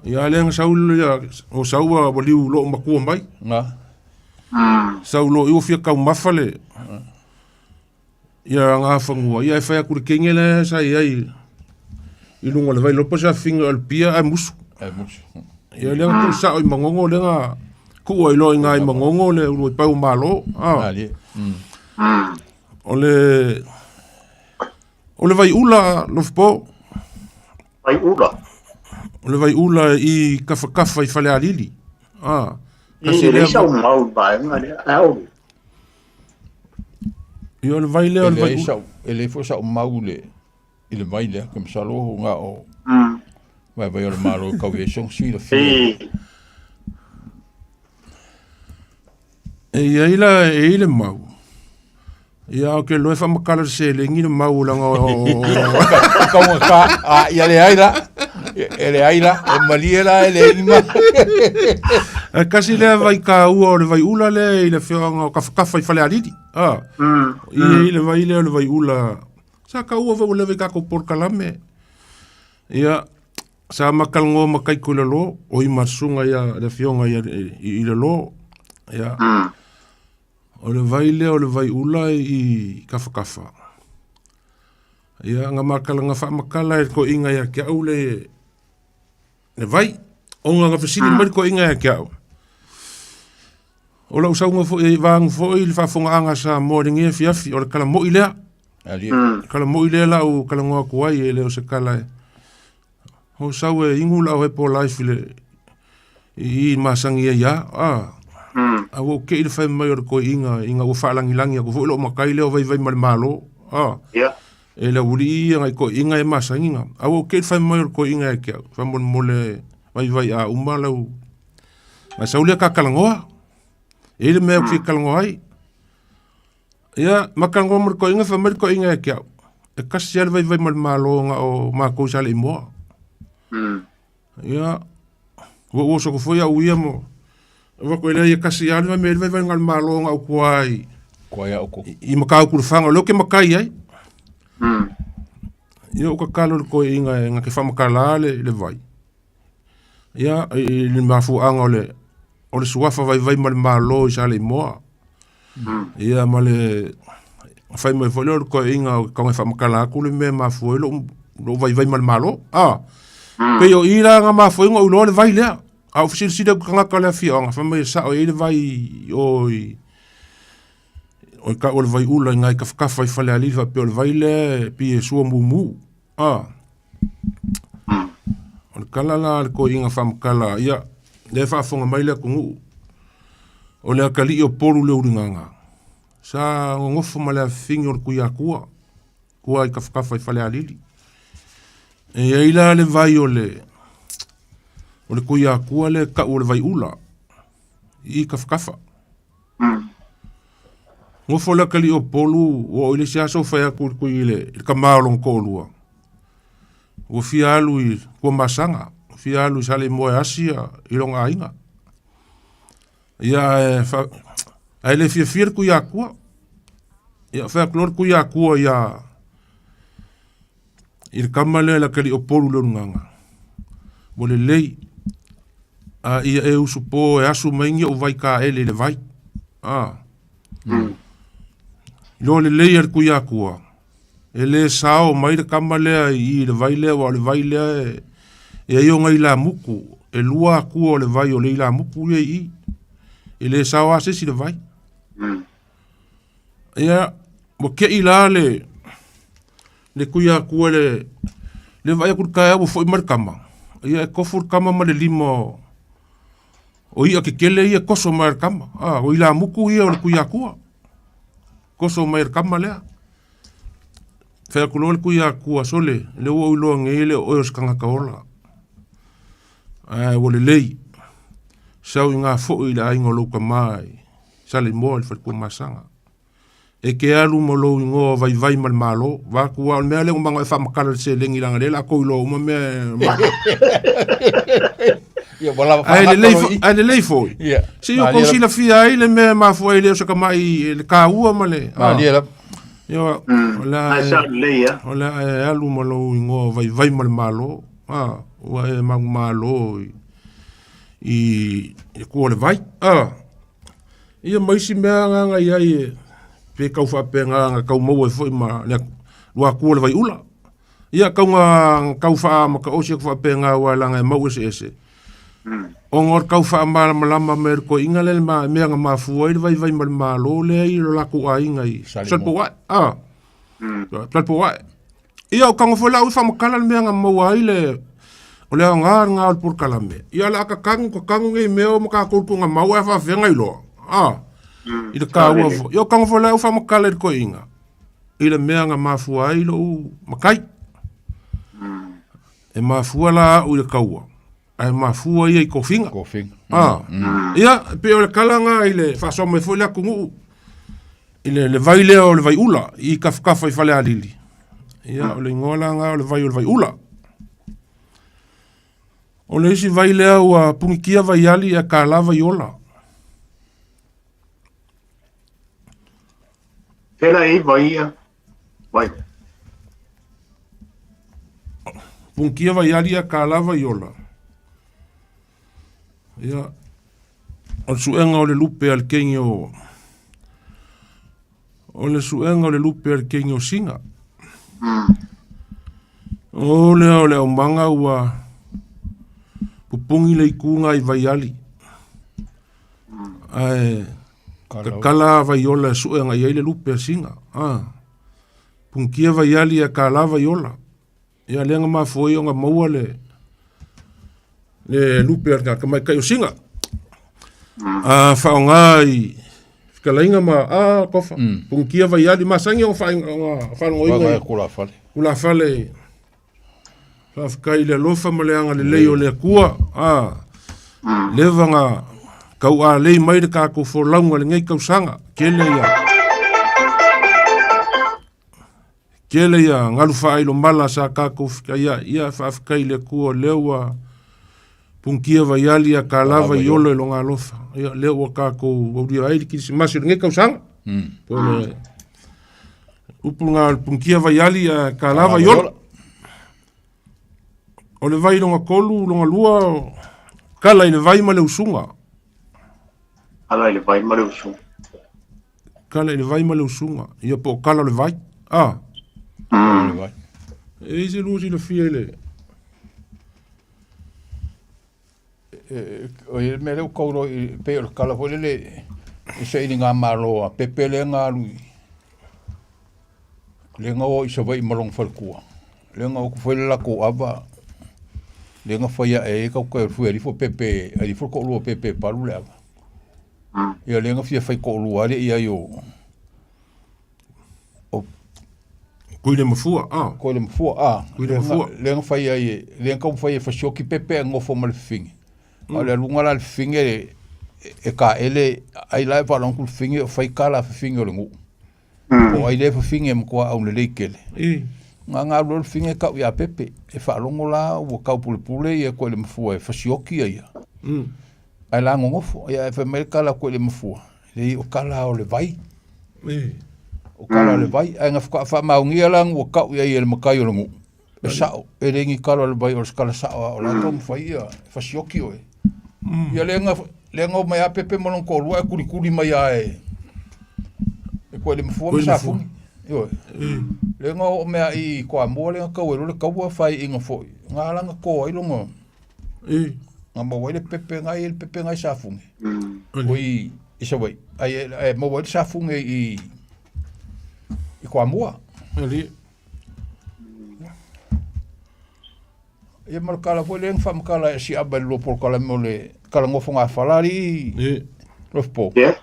Ia lea na sau ia, o sau ua liu loo matua mai. Na. Sau loa i ua fia taumafa le, Ia gafanua, ia e fai atu le kenge lea sa i ai i luga o le vai lopo sa finga o le pia ae musu. Ae musu. Ia lea tuu sao i Magogo lea na tuu ai loa i ina i Magogo le ulu i pau malo. Ah. Malie. O le vai ula Lofopo. Vai ula. O le vai ula i kafakafa i Falealili. Ah. I le sau mau vaega lea. Ae olu. Ia o le vai lea o le vai ula. E le foi sau mau le i le vai lea, ke masalo o ngā o vai vai o le malo kau e song si la fia. E i ai la e i le mau. Ia o ke loe whamakala le selegi le mau langa o Kaunga ka a ia le ai la. E le ai la, e malie la e le ima. E kasi lea vai ka ua o le vai ula le i le whioanga o kafakafa i Falealili. Ah. I le vai lea o le vai ula. Sa ka ua vai ula vai kako porkalame. Ia sa makalngo makai ko le lo o i masunga ia le whionga ia i le lo. Ia. O le vai lea o le vai ula i kafakafa. Ia nga makala nga whaamakala e ko inga ia kia au le vai. O nga nga fesili mai ko inga ia kia au. O lau saunga fo i vaangu fo i le faafofoga anga sa mo le nge fiafi o le kala moi lea. Ali. Kala moi lea lau kala ngoa ku ai e le o se kala e. Ho sau e ingu lau he po life le i masangi e ia. Ah. A wo ke i le whai mai o le koi inga, inga ua whaalangilangi aku fo i lo makai leo vai vai ma le malo. Ah. Yeah. E le uli i ngai koi inga e masangi nga. A wo ke i le whai mai o le koi inga e kia. Whai mo le vai vai a uma lau. Ngai saulia ka kalangoa. E le mea ki kalangoa ai. Ia, makangoa mo le koi inga, whai mai le koi inga e kia. E kasi ale vai vai ma le malo nga o mākou sa le imoa. Ia, ua ua soko foi au ia mo. Ua koe lea ia kasi ale vai me vai vai nga le malo nga o kuai. Kuai au ko. I makau kuru whanga, leo ke makai ai. Ia o kakalo le koe inga e nga ke whamakala le vai. Ia, i le mafuanga o le suafa vai vai ma le malo i sa le imoa. Ia ma le whai mai foi leo le koe inga o kaunga whamakala aku le mea mafua i lo vai vai ma le malo. Ah. Pe o ira nga mafua inga uloa le vai lea. A o fisilisili aku kangaka le afia nga whai mai sa o i le vai o i o ka o le vai ula i ngai kafakafa i Falealili wha pe o le vai lea pi e sua mumu. Ah. O le kala la le koe inga whamakala ia le whaafonga mai lea kungu. O le akali o polu le uringanga. Sa ngongofo ma le awhingi o le kui akua. Kua i kafakafa i Falealili. E ai la le vai o le kui akua le kau o le vai ula. I kafakafa. Ngofo le akali o polu o ile si aso whai aku kui i le kamao ko lua. Ua fia alu i kua masanga. Fia alu i sale moe asia i longa ainga. Ia e ai le fia fia kui akua. Ia whai aku lor kui akua ia i le kama lea la kali o polu le nganga. Mo le lei a ia e usu po e asu maingi o vai ka ele le vai. Ah. Lo le lei al kui akua. E le sao mai le kama lea i le vai lea wa le vai lea e ai o ngai la muku. E lua akua o le vai o le i la muku ia i. E le sao a sesi le vai. Ia, mo ke i la le kui akua le vai aku kai au foi mar kama. Ia e kofu kama ma le lima o ia ke kele ia koso mar kama. Ah, o i la muku ia o le kui akua. Koso mai kama lea. Whai aku loa le kui akua sole, le ua uiloa ngei le o skanga kaola. Ai, ua le lei. Sau i ngā fo i le ainga o lauka mai. Sa le moa le whalikua masanga. E ke alu mo lou ingoa vai vai ma le malo. Wa kua o le mea le umanga e whamakala le selengi langa le la koi loa uma mea. Ia, wala Ai le lei fo, ai le lei foi. Ia. Si o kousi la fia ai le mea mafua i le o saka mai le ka ua ma le. Malie la. Ia, o la Ai sa lei ia. O la e alu ma lou ingoa vai vai ma le malo. Ah, ua e mangu malo i kua le vai. Ah. Ia maisi mea nganga i ai e. Pe kau faapega ga kau maua ai foi ma le luakua o le vaiula. Ia kauga kau faamakaosi aku faapega aua leaga e mau eseese. Ona o le kau faamalamalama mai o le toeaina lea le mea na mafua ai le vaivai ma le Malo lea i lo latou aiga i Salepoae. Salepoae. Ia o tago foi la au i faamatala le mea na maua ai le o le aoga lena o le polokalame. Ia o le a tatanu tatanu nei mea o ma tatou tuugamau ae faafefea ona iloa. I le taua foi. Ia o tago foi la au faamatala i le toeaina i le mea na mafua ai lou matai. E mafua la au i le taua ae mafua ia i tofiga. Tofiga. Ia, e pei o le tala lena i le faasoa mai foi le atunuu i le vai lea o le Vaiula i tafatafa i Falealili. Ia, o le igoa la lena o le vai o le Vaiula. O le isi vai lea ua punikia vaiali ae kala vaiola. Fela e vai ia. Vai. Punikia vaiali ae kala vaiola. Ia, o le suega o le lupe a le kengi o o le suega o le lupe a le kengi o Singa. O lea o le aumaga ua pupungi le ituga i vaiali. Ae tatala vaiola e sue agai ai le lupe a Singa. Punikia vaiali ae kala vaiola. Ia lea na mafua ai ona maua le le lupe a le tamaitai o Singa. A faaaoga i fetalaiga ma a tofa. Punikia vaiali masani ona faalogoina i tulafale. Tulafale. Faafetai i le alofa ma le agalelei o le Atua. Leva na taualei mai le tatou folauga i lenei tausaga. Tele ia tele ia galu faailo mala sa tatou fetaiai. Ia faafetai i le Atua o lea ua punikia vaiali a kalava i olo i lona alofa. Ia lea ua tatou aulia ai le Kirisimasi o lenei tausaga. Po o le upu lena o le punikia vaiali a kalava i olo. O le vai lona tolu, lona lua, kala i le vai ma le usuga. Kala i le vai ma le usuga. Kala i le vai ma le usuga. Ia po o kala o le vai. Ah. Le vai. E i se lua silafia i le... O le mea lea ua tau iloa i pei o le tala foi lele i sailiga malo a Pepe lea na alu i lea na o i Savaii ma lona faletua. Lea na o atu fai le latou ava lea na fai ae ai tau toe fui alifo Pepe alifo le toalua o Pepe e palu le ava. Ia lea na fia fai toalua lea i ai o o Kui le mafua, a. Kui le mafua, a. Kui le mafua. Lea na fai ai, lea na taumafai e fasioki Pepe ae nofo ma le fafine. A o le aluga la a le fafine e taele, ai la e faalogo atu le fafine o fai tala a fafine o le nuu. Po o ai lea fafine e matua aulelei tele. Na na alu loa le fafine tau ia Pepe, e faalogo la ua taupulepule ia koe le mafua e fasioki ia ia. Ae la nonofo, ia ae fai mai le tala a koe le mafua, leai o tala o le vai. O tala o le vai, ae na faatoa faamaonia la ua tau i ai e le matai o le nuu, e sao, e le ni tala o le vai o le tala sao lava o la e taumafai ia e fasioki oe. Ia lea na, lea na omai lava Pepe ma lona toalua ae tulikuli mai lava e, e koe le mafua ma Safuni. Ioe. Lea na oo mai lava i Toamua lea na tau ai loa le taua faaiiga foi, na ala na to ai lona, na maua ai le pepe na i le pepe na i Safune. O i, i Savaii. Ai, ai maua ai le Safune i, i Toamua. Ali. Ia ma le tala foi lea na faamatala e si aba i le lua polokalame o le Talanoa Fogafala alii Lofipo. Yeah.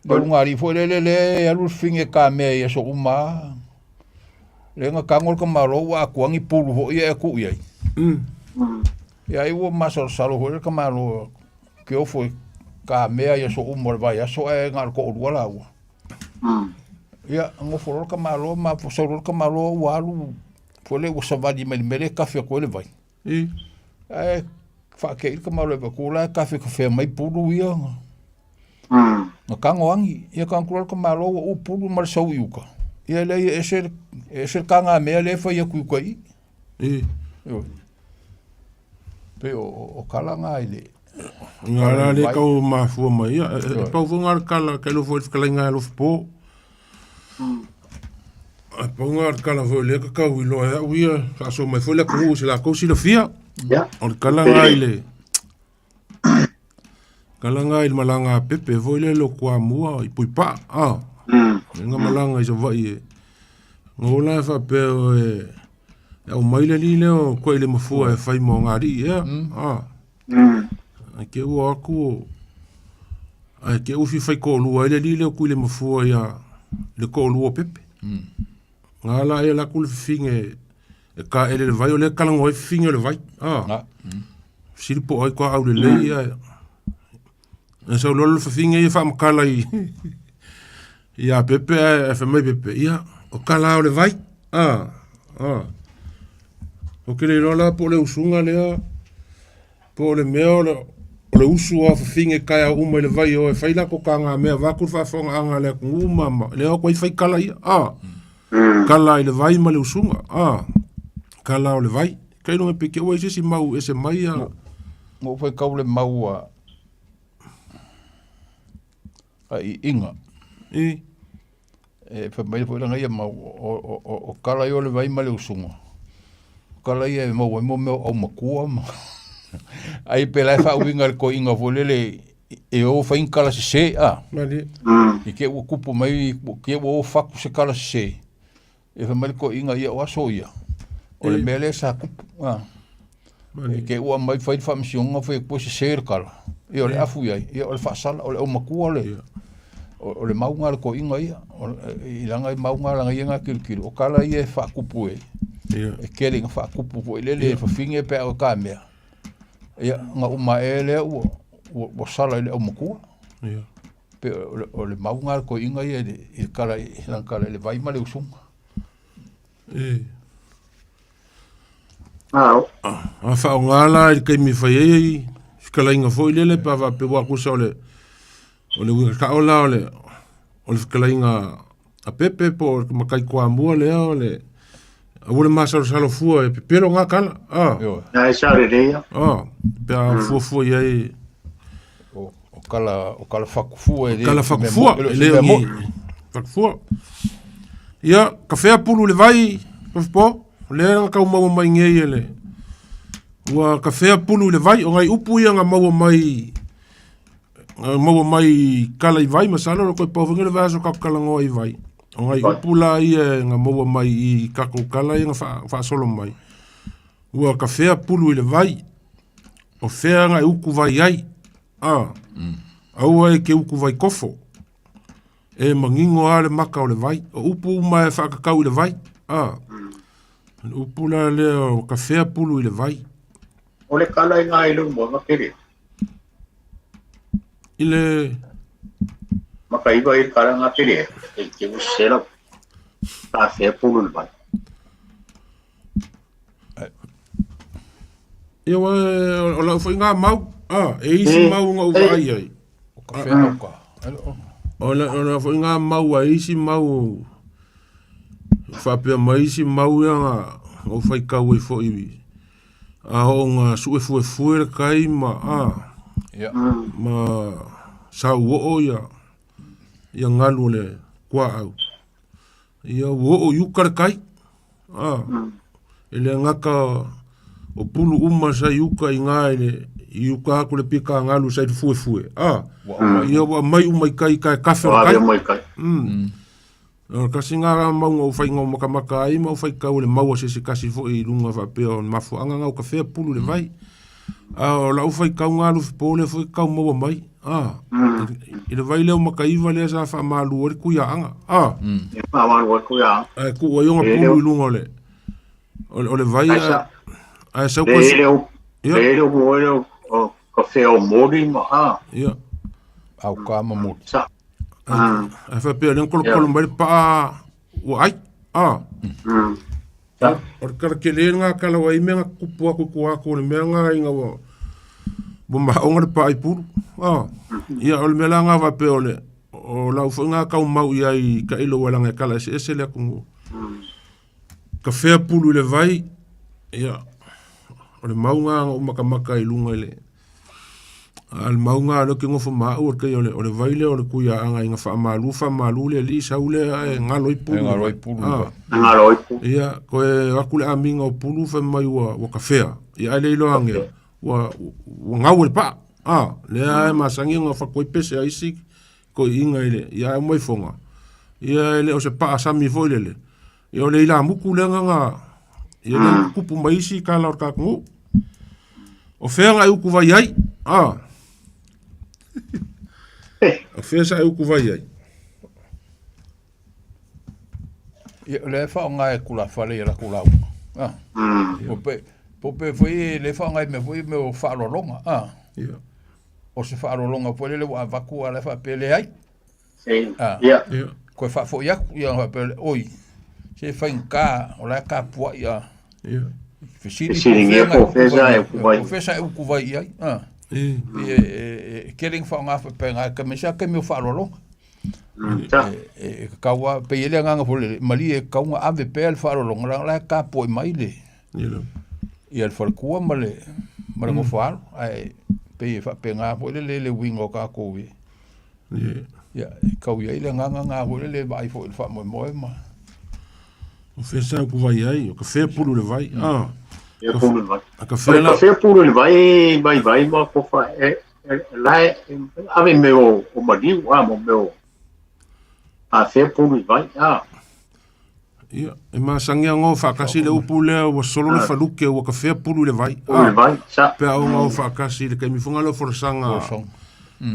Le luga alii foi lele lea e alu le fafine e kamea i aso uma lava. Lea na tago le tamaloa ua atoa ni pulu foi ia e tuu i ai. Ia ai ua masalosalo foi le tamaloa ke ofo e kamea i aso uma o le vaiaso ae na o le toalua laua. Ia nofo loa le tamaloa ma sau loa le tamaloa ua alu foi lea ua savali mai le mea lea e tafe atu ai le vai. Ae faatei le tamaloa e vaai atu la e tafetafea mai pulu ia. Na tago agi, ia tago atu loa le tamaloa ua uu pulu ma le sau i uka. Ia leai e ese, e ese le tagamea lea e fai atu i uka i i. Ioe. Pei o tala na i le... Nga la le kau mafua mai ia. E pau foi nga le kala, ka ilo foi le fetalaiga e alofa po. Ae pau lena o le tala foi lea tatau iloa e au ia, faasoa mai foi le atunuu i se latou silafia. Ia. O le tala lena i le tala lena i le malaga a Pepe foi lele o Toamua i Puipaa, a. Lea na malaga i Savaii e na ola e faapea e aumai le alii lea o Tuailemafua e fai ma ona alii ea, a. Ae te i ua o atu ae te i ua fia faitoalua ai le alii lea o Tuilemafua ia le toalua o Pepe. Na ala ai alu atu le fafine e taele i le vai, o lea e talanoa ai fafine o le vai. A. Fesili po o ai toa aulelei ae ae sau loa le fafine ia faamatala i ia Pepe ae fai mai Pepe, ia, o tala o le vai. A. A. Ou te le iloa la po o le usuga lea po o le mea o le usu a fafine taeao uma i le vai e o e fai latou tagamea vaeatu le faafofogaaga a le atunuu ma ma lea o atu ai fai tala ia a tala i le vai ma le usuga a tala o le vai kailoga pe te ua i se isi mau ese mai a Na ou faitau le mau a a iiga. I. E fai mai foi lana ia mau, o tala ia o le vai ma le usuga, o tala ia e maua ai mo mea o aumatua ma ai pe la e faauiga i le toeaina foi lele e o fai ni tala sese a. Malie. I te i ua tupu mai, te i ua o fatu se tala sese, e fai mai le toeaina, ia o aso ia, o le mea lea sa tupu a. E te i ua aumai fai le faamasinoga fai atu e sese le tala, ia o le afu i ai, ia o le faasala, o le aumatua le, o le mau lena a le toeaina ia, i lana mau lena lana ia na tilotilo, o tala ia e faatupu e, e tele ina faatupu foi lele e fafine pe a o ta mea, ia na uma ae lea ua, ua sala i le aumatua. Pe o le mau lena a le toeaina ia i le tala i lana tala i le vai ma le usuga. A faaaoga la i le taimi e fai ai fetalaiga foi lele pe a faapea aua tusa o le o le uiga sao la o le o le fetalaiga a Pepe po o le matai Toamua lea o le aua le masalosalo fua e pepelo na tala a. Ai sao lelei ia. A pe a fuafua i ai O tala o tala fakufua e le tala fakufua e le o ni fakufua. Ia, ka fea pulu le vai, po, lea na tau maua mai nei e le ua ka fea pulu i le vai, o ngai upu ia na maua mai na maua mai kala i vai, masalo o koe pau le vai aso ka kalangoa i vai. O ngai upu la ia na maua mai i kakou kala ia na faasolo mai. Ua ka fea pulu i le vai, o fea na e uku vai ai, a, aua e ke uku vai kofo. E manino lava le maka o le vai. O upu uma e faakakau i le vai. A. O le upu la lea o ka fea pulu i le vai. O le kala i ngā i luma, nga pere. I le... Maka iwa i le kala ngā pere, e te usela, ka fea pulu i le vai. Ia ua o lau foi ngā mau, a, e isi mau nga uva ai ai. O ka whea o ka. O la foi ngā mau a isi mau, whapea mai isi mau ia nga, o whai kau ai foi, a o ngā sue fue fue le kai ma, a, ma sa uo ia, ia ngalu o le kua au. Ia ua oo i uka le kai, a, e le gata o pulu uma sa i uka i ngā i le, i uka aku le pika ngalu sa i le fuefue, a, ia ua mai uma i kai kai kafe o le kai. Mai kai. O kasi ngā rā maunga o whai ngau makamaka ai ma o whai kau le maua se se kasi foi i lunga whapea o mafuanga ngau ka whea pulu le vai. A o lau whai kau ngā lufi pōle foi kau maua mai. A, i le vai lea o Makaiva lea sa faamalu ai le kuiaaga. A. E faamalu ai le kuiaaga. Ae tuu ai ona pulu i luga o le o le vai ae ae sau koe. Le o le o mo le o ka fea o moli ma a. Ia. Au ka ma moli. Sa. Ae faapea lea na kolokolo mai le paa ua ai. A. O le kala tele lena kala ua i ai mea na tutupu atu i tua atu o le mea lena ina ua ua maoga le paa i pulu. A. Ia o le mea la lena faapea o le o lau foi lena tau mau i ai i tailo ua leaga e kala eseese le atunuu. Ka fea pulu i le vai, ia o le mau lena na ou makamaka i luga i le. A le mauga lea ou te nofo ma au o le kai o le, o le vai lea o le Tuiaaga ina faamalu faamalu le alii sau lea ae galo ai pulu. E galo ai pulu. Ah. E galo ai pulu. Ia, toe o atu le amiga o pulu fai mai ua, ua kafea. Ia ae le iloa age, ua, ua gau e le paa. Ah, lea e masani ona fatu ai pese a isi toeaiina i le, ia ae omai foga. Ia e le o se paa sami foi lele. Ia o le ilamutu lea na na, ia lea na tutupu mai isi tala o le tatou nuu. O fea na e utuvai ai? Ah. O fea sa e utuvai ai? Ia, o lea e faaaoga e tulafale i a latou lauga. Ah. Po pe, po pe foi e le faaaoga i mea foi mea o faaaloaloga. Ah. Ia. O se faaaloaloga foi lele ua avatu a la e faapea e leai. Ah. Ia. Ia. Koe faafoi atu, ia faapea le, oi, se faigata, o la e tapuai a. Ia. Fesili Fesiligia po o fea sa e utuvai. Po o fea sa e utuvai i ai. Ah. E. E, e, e tele ina faaaoga faapena, ka mea sa taimi o faaaloaloga. Sa. E, e tatau lava, pei e i ai le agaga foi lele, malie e tatau ona ave pea le faaaloaloga, leaga o la e tapuai mai le, Ia lava. ia le faletua ma le, ma le nofo-a-alo. Ae pei e faapena foi lele le uiga o tatou i, Ia. ia, e tau i ai le agaga lena foi lele e vaai foi i le faamoemoe ma... O fea sa utuvai ai, o ka fea pulu le vai. Ah. Fea pulu le vai. A ka fea la... O le fea pulu le vai, vai vai ma kofa, e, e, la e, ave me o, o maliu, a, mo me o, a fea pulu i vai, a. Ia, e masani ona o faatasi le upu lea ua solo le faluke ua kafea pulu i le vai. Pulu i le vai, sa. Pe a ona o faatasi i le taimi foi lea o folasaga. Folasaga.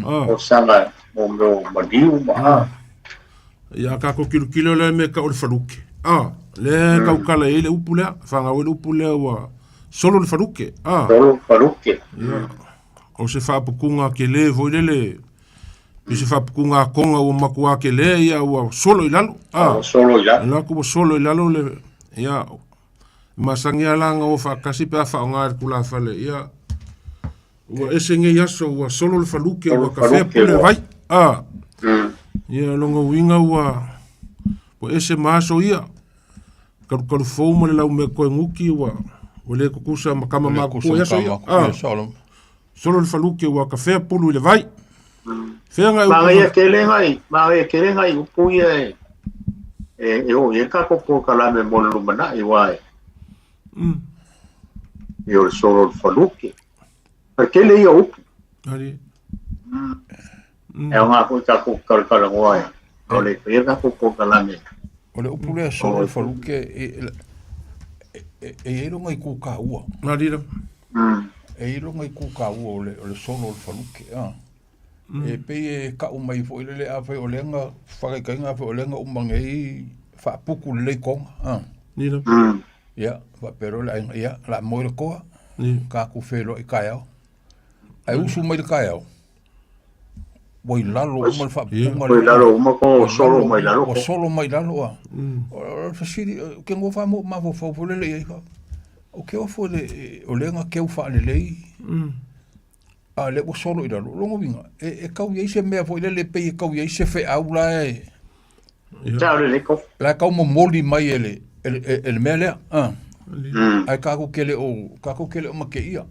Ah. Folasaga mo mea o maliu ma a. Ia, a tatou tilotilo lea i mea e tau o le faluke. Ah, lea e tautala i ai le upu lea, fanau ai le upu lea ua solo le faluke. Ah. Solo le faluke. Ia, o se faaputuga tele foi lele I se faaputuga akoga ua matua tele ia ua solo i lalo. Ah, ua solo i lalo. La ua solo i lalo le ia masani lava la ona o faatasi pe a faaaoga e le tulafale ia ua ese nei aso ua solo le faluke ua kafea pule vai. Ah. Ia lona uiga ua ua ese ma aso ia. Kalukalu fou ma le laumea koeguki ua ua le tutusa ma tama matutua i aso ia. Ah. Solo le faluke ua kafea pulu i le vai. Fea ngai upu. Magaia tele ngai, magaia tele ngai upu ia e e e o i ai tatou polokalame mo le lumanai aua e i o le solo le faluke. O le tele ia o upu. Ali. E aoga foi tatou talatalanoa e o le faia tatou polokalame. O le upu lea solo le faluke e e e i ai lona itu taua. Ali la. E i ai lona itu taua o le o le solo o le faluke a. E pei e kau mai foi lele afai o lea na faataitaiga afai o lea na uma nei faaputu lelei toga a. Ni la. Ia faapea loa le aiga ia o le a moe le toa Ni. tatou feiloai taeao. Ae usu mai le taeao ua i lalo uma le faaputuga Ua i lalo uma ko solo mai lalo Ua solo mai lalo a. O le fesili, ou te gofa ma ou mafaufau foi lele i ai, o ke ofo le, o lea na keu faalelei, a o lea ua solo i lalo. O lona uiga, e tau i ai se mea foi lele pei e tau i ai se feau la e, Sa o le leko. la e tau momoli mai e le, e le, e le mea lea. Ae tatou te le o, tatou te le o mateia.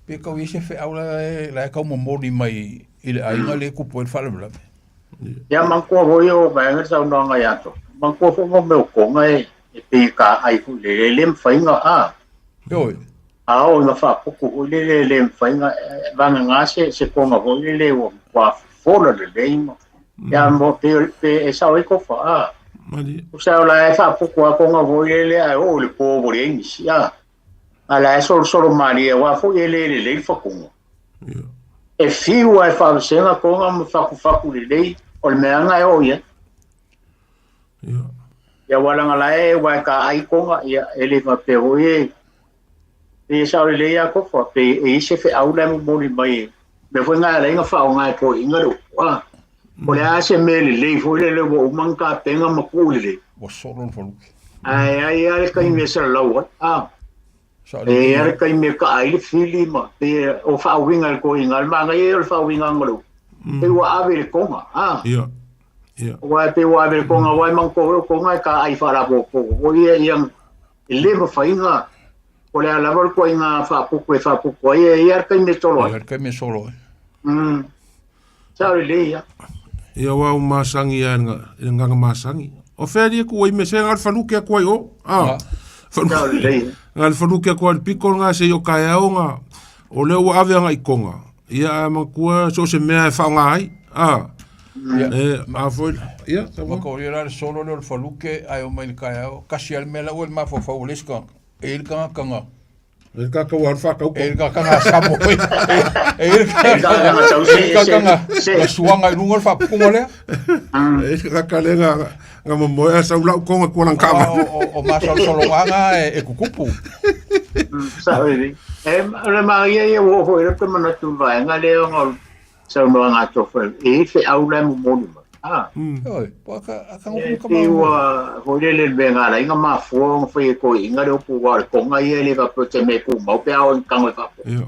Pe tau i ai se feau la e, la e tau momoli mai i le aiga lea e tupu ai le faalavelave. Ia manatua foi o vaega le saunoaga ia Tofi, manatua foi mo mea o toga e e pei e taai foi lele, e le mafai ona a. Ioe. A oo ina faaputu foi lele e le mafai ona vagana se se toga foi lele ua matua fofola lelei ma ia mo pe pe e sao ai Tofa a. Malie. Tusa o la e faaputu lava toga foi lele ae oo i le po ua leai nisi a. A la e solosolo malie aua foi e le lelei le fatuga. Ia. E fiu lava e faavasega toga ma fatufatu lelei, o le mea lava lena e oo i ai. Ia. Ia aua leaga la e aua e taai toga, ia e le faapea foi e e sao lelei lava Tofa, pe e i ai se feau la e momoli mai e mea foi lena e ala ai ona faaaoga e toeaiina le upu. A, o le a se mea lelei foi lele ua uma ona tapena ma tuu lelei. Ua solo le faluke. Ae ai lava le taimi e salalau ai. A, e i ai lava le taimi e kaa ai le fili ma pe o faauiga e le toeaiina. O le manaia ia o le faauigaga o le upu, pei ua ave i le toga. A, Ia. Ia. aua e pei ua ave i le toga, aua e manatua foi o toga e taai faalapopopo foi ia, ia e le mafai ona O le a lava le ituaiga faaputu e faaputu ai, e i ai le taimi e solo ai. E i ai le taimi e solo ai. Sao lelei lava. Ia aua ua masagi lava i le agaga masagi. O fea alii e tuu ai mea se na o le faluke atu ai o. Ah. Sao lelei. Na o le faluke atu ai le pito lena seia o taeao na o lea ua ave agai i Toga. Ia ae manatua so o se mea e faaaoga ai. Ah. E a foi ia tau. Maka o ia la le solo lea o le faluke ae omai i le taeao. Kasi lava le mea la ua i le mafaufau o le isi tagata. E i ai le tagata na E le tagata ua alu faatau E le tagata na samo E le tagata na suaga i luga o le faaputuga lea. E le tagata lea na momoe a sau lau konga kua lang kava. O masalosaloga na e tutupu. Sao lelei. E o le manaia ia ua oo foi i le manatu i le vaega lea ona o saunoaga a Tofa e i ai feau la e momoli mai. Ah. Oi, po aka aka E pei ua foi lele le mea na ala ai ona mafua ona fai e toeaiina le upu aua o le Toga ia e le faapea o se mea e tumau pe a oo ina tago e faapoto.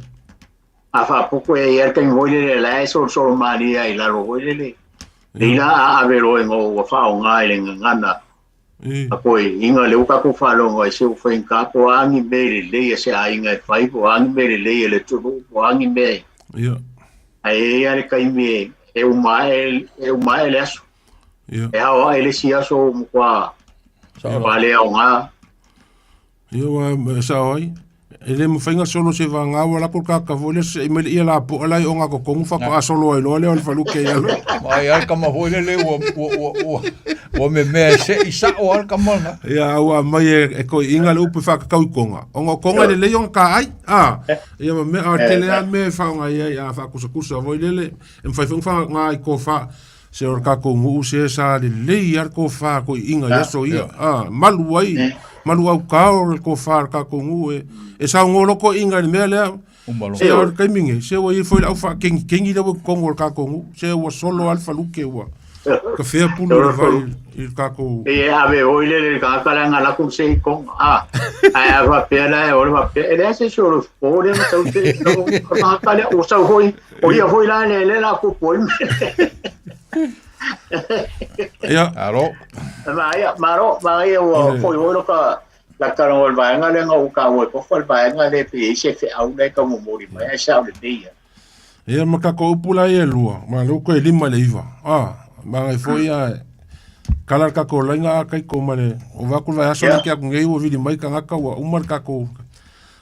A faapoto e i ai le taimi foi lele la e solosolo malie ai i lalo foi lele. Nei la a ave loa ina ua faaaoga i le gagana a toeaiina lea ua tatou faalogo ai se ua faigata po o a ni mea lelei a se aiga e fai po o a ni mea lelei a le atunuu po o a ni mea e Ae i ai lava le taimi e uma ae, e uma ae le aso. E ao ae le isi aso ua matua matua le aoga. Ia ua sao ai. E le mafai ona solo se vagā ua lako le tagata foi lea sese'i mai le ia lapoa la e o gatotonu faatoa solo ai loa lea o le faluke i lalo. Ai a le tama foi lele ua ua ua ua ua memea e se'i sa'o a le tama lena. Ia a ua aumai e toeaiina le upu e faatatau i Toga, ona o Toga e lelei ona taai, a, ia ma mea, a o le tele lava mea e faaaoga i ai a faakusakusa foi lele, e mafai foi ona faaaoga i tofa Se o le tatou nuu se sa lelei lava le tofa a toeaiina i aso ia. A, malu ai, malu autao le tofa a le tatou nuu e, e saunoa loa toeaiina i le mea lea. Se o le taimi nei, se ua i ai foi le au faakenikeni lea ua i totonu o le tatou nuu. Se ua solo lava le faluke ua tafea pulu o le vai i le tatou... E ave foi le le tagata lea na alu atu se i Toga. A, ae a faapea la e o le faapea, e leai se isi o le fofo lea na sau se i Toga. O le tagata lea ua sau foi, O ia foi la le le la kupu ai Ia. Alo. Ma ia, malo, ma ia ua foi foi lo ka la ka o le vaega lea na ou taua ai tofa le vaega lea pe i ai se feau lea e tau momoli mai ae sao lelei lava. Ia ma tatou upu la ia e lua, ma lea ua toe 5 i le 9. Ah, magai foi ia kala le tatou laina a taiko ma le o vae atu le vaiaso lea ke atu nei ua vili mai tagata ua uma le tatou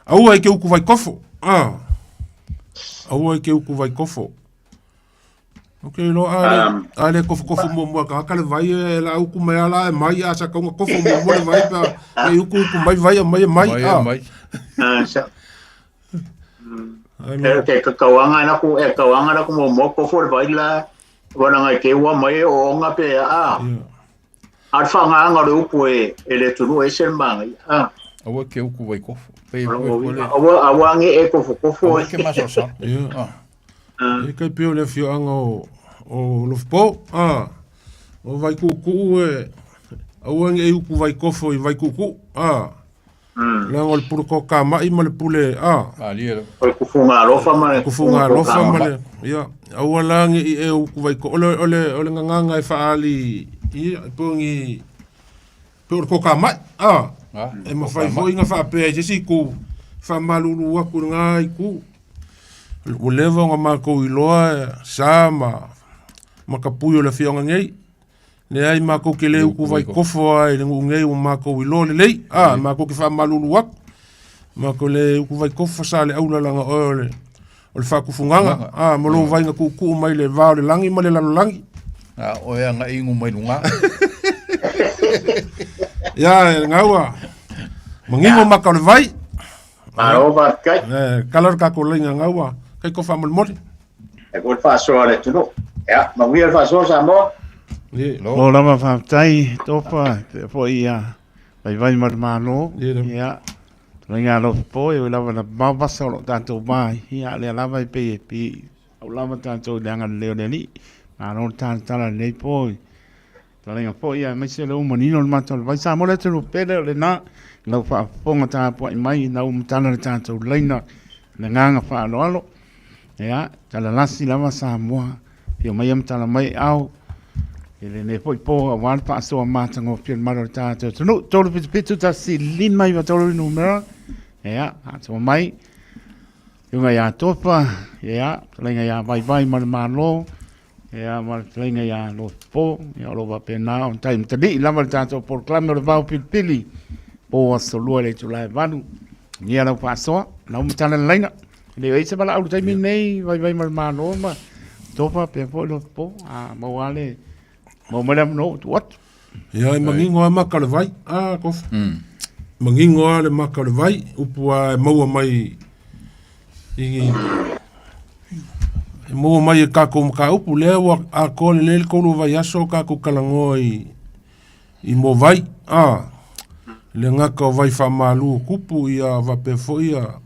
aua e te utu vaitofo. Ah. Aua e te utu vaitofo. Ou te iloa a le, a le kofokofo muamua e tagata le vai e la utu mai a la e mai a sa tau na kofo muamua le vai pe a e utu utu mai vai a mai e mai. Mai e mai. Ah, sa. E ke ka kauanga na ku e kauanga na ku mo mo kofo le vai la wana ngai ke ua mai o onga pe a. A le whangaanga o le upu e, e le atunuu e ese le māngai. Ah. Aua ke uku vai kofo. Pe aua aua ange e kofo kofo. Aua ke masalosalo. Ia. Ah. E kai peo le afioaga o Lofopo. Ah. O Vaikuukuu e aua nge e uku vai kofo i Vaikuukuu. Ah. Leaga o le pule toatamai ma le pule a. O le kufuga alofa ma le kufuga alofa ma le ia aua la nge i e uku vai ko o le o le o le gagaga e faaali ia e pei o ni pei o le toatamai a e mafai foi ona faapea i se isi itu faamalulu atu i lena itu ua leva ona matou iloa sa ma ma tapui o le afioaga nei Leai, makou ke le uku vai kofo a i le nuu nei ua makou iloa lelei. A, makou ke faamalulu atu. Makou le uku vai kofo sa le aulalaga oe o le o le faakufugaga. A, ma lou vaiga tuutuu mai le va o le lagi ma le lalolagi. A, oe agai inu mai luga. Ia, e gaua. Manino maka o le vai. Malo faafetai. E, kala le tatou laina gaua. Kai ko faamolemole. E koe le faasoa a le atunuu. Ia, manuia le faasoa Samoa. Lo lava faafetai Tofa, pea foi ia vaivai ma le Malo. Ia, tulaga alofa po, e ui lava na mamao vasa o lo tatou va ai. Ia, lea lava e pei e pi au lava tatou i le agalelei o le Alii. Malo le talatala lenei po i tulaga foi aemaise le ua manino le mata o le vai. Samoa le atunuu pele o lena i lau faafofoga tapuai mai ina ua matala le tatou laina i le agaga faaaloalo. Ia, talalasi lava Samoa, afio mai ma tala mai ao i lenei foi po aua le faasoa matagofie o le malu o le tatou atunuu. 377 1 5 9 3 numera. Ia, atoa mai. Iuga ia Topa, ia, fetalaiga ia Vaivai ma le Malo, ia, ma le fetalaiga ia Lofipo, ia, o lo o faapena ona tai matalii lava le tatou polokalame o le Vao Pilipili, po aso lua i le itula e 8. Ia lau faasoa, lau matala le laina. E le o i ai se valaau i le taimi lenei, Vaivai ma le Malo ma Topa, pea foi Lofipo, a maua le, maua mai le avanoa ua tuu atu. Ia, e manino lava maka o le vai. A, Kofa. Manino lava le maka o le vai. Upu lava e maua mai i e maua mai e kākou mataupu lea ua atoa lelei le 3 vaiaso o kākou talanoa i i mō vai. A, le gata o vai faamalu o tupu ia faapea foi ia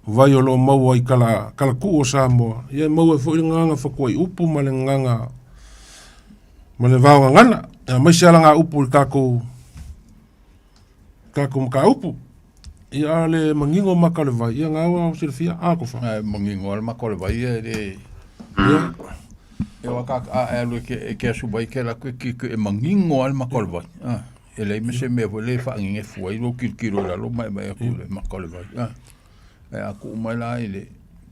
vai o lo o maua i kala, kalatuu o Samoa. Ia e maua ai foi le gagana fatuaiupu ma le gagana ma le vaogagana, aemaise lava lana upu i le tatou tatou mataupu. Ia a le manino maka o le vai, ia na ua silafia a kofa. Ae manino le maka o le vai e le Ia. E wa ka a e alu e ke e ke asu vai ke la ke ki e manino le maka o le vai. Ah, e leai ma se mea foi le faagegefu ai lou tilotilo i lalo ma e vaai atu i le maka o le vai. Ah. Ae a tuu mai la i le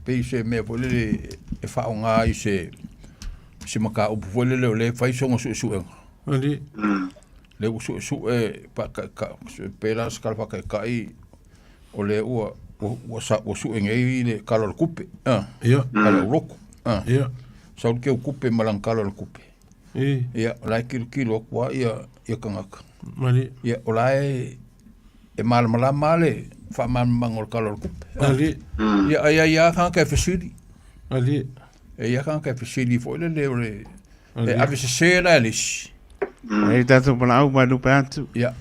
pei se mea foi lele e faaaoga ai se se mataupu foi lele o lea e fai sona suesuega. Ali. Lea ua suesue faataitai pe la se tala faataitai o lea ua ua sa ua sue nei le tala o le tupe. Ah. Ia. Tala o lotu. Ah. Ia. Sau le teutupe ma lana tala o le tupe. I. Ia, o la e tilotilo atu lava ia ia tagata. Ali. Ia, o la e e malamalama le faamalamalamaga o le Tala o le Tupe. Ali. Ia, ai ai lava tagata e fesili. Ali. E i ai tagata e fesili foi lele o le e ave sese la e le isi. E tatou valaau mai lupe atu. Ia.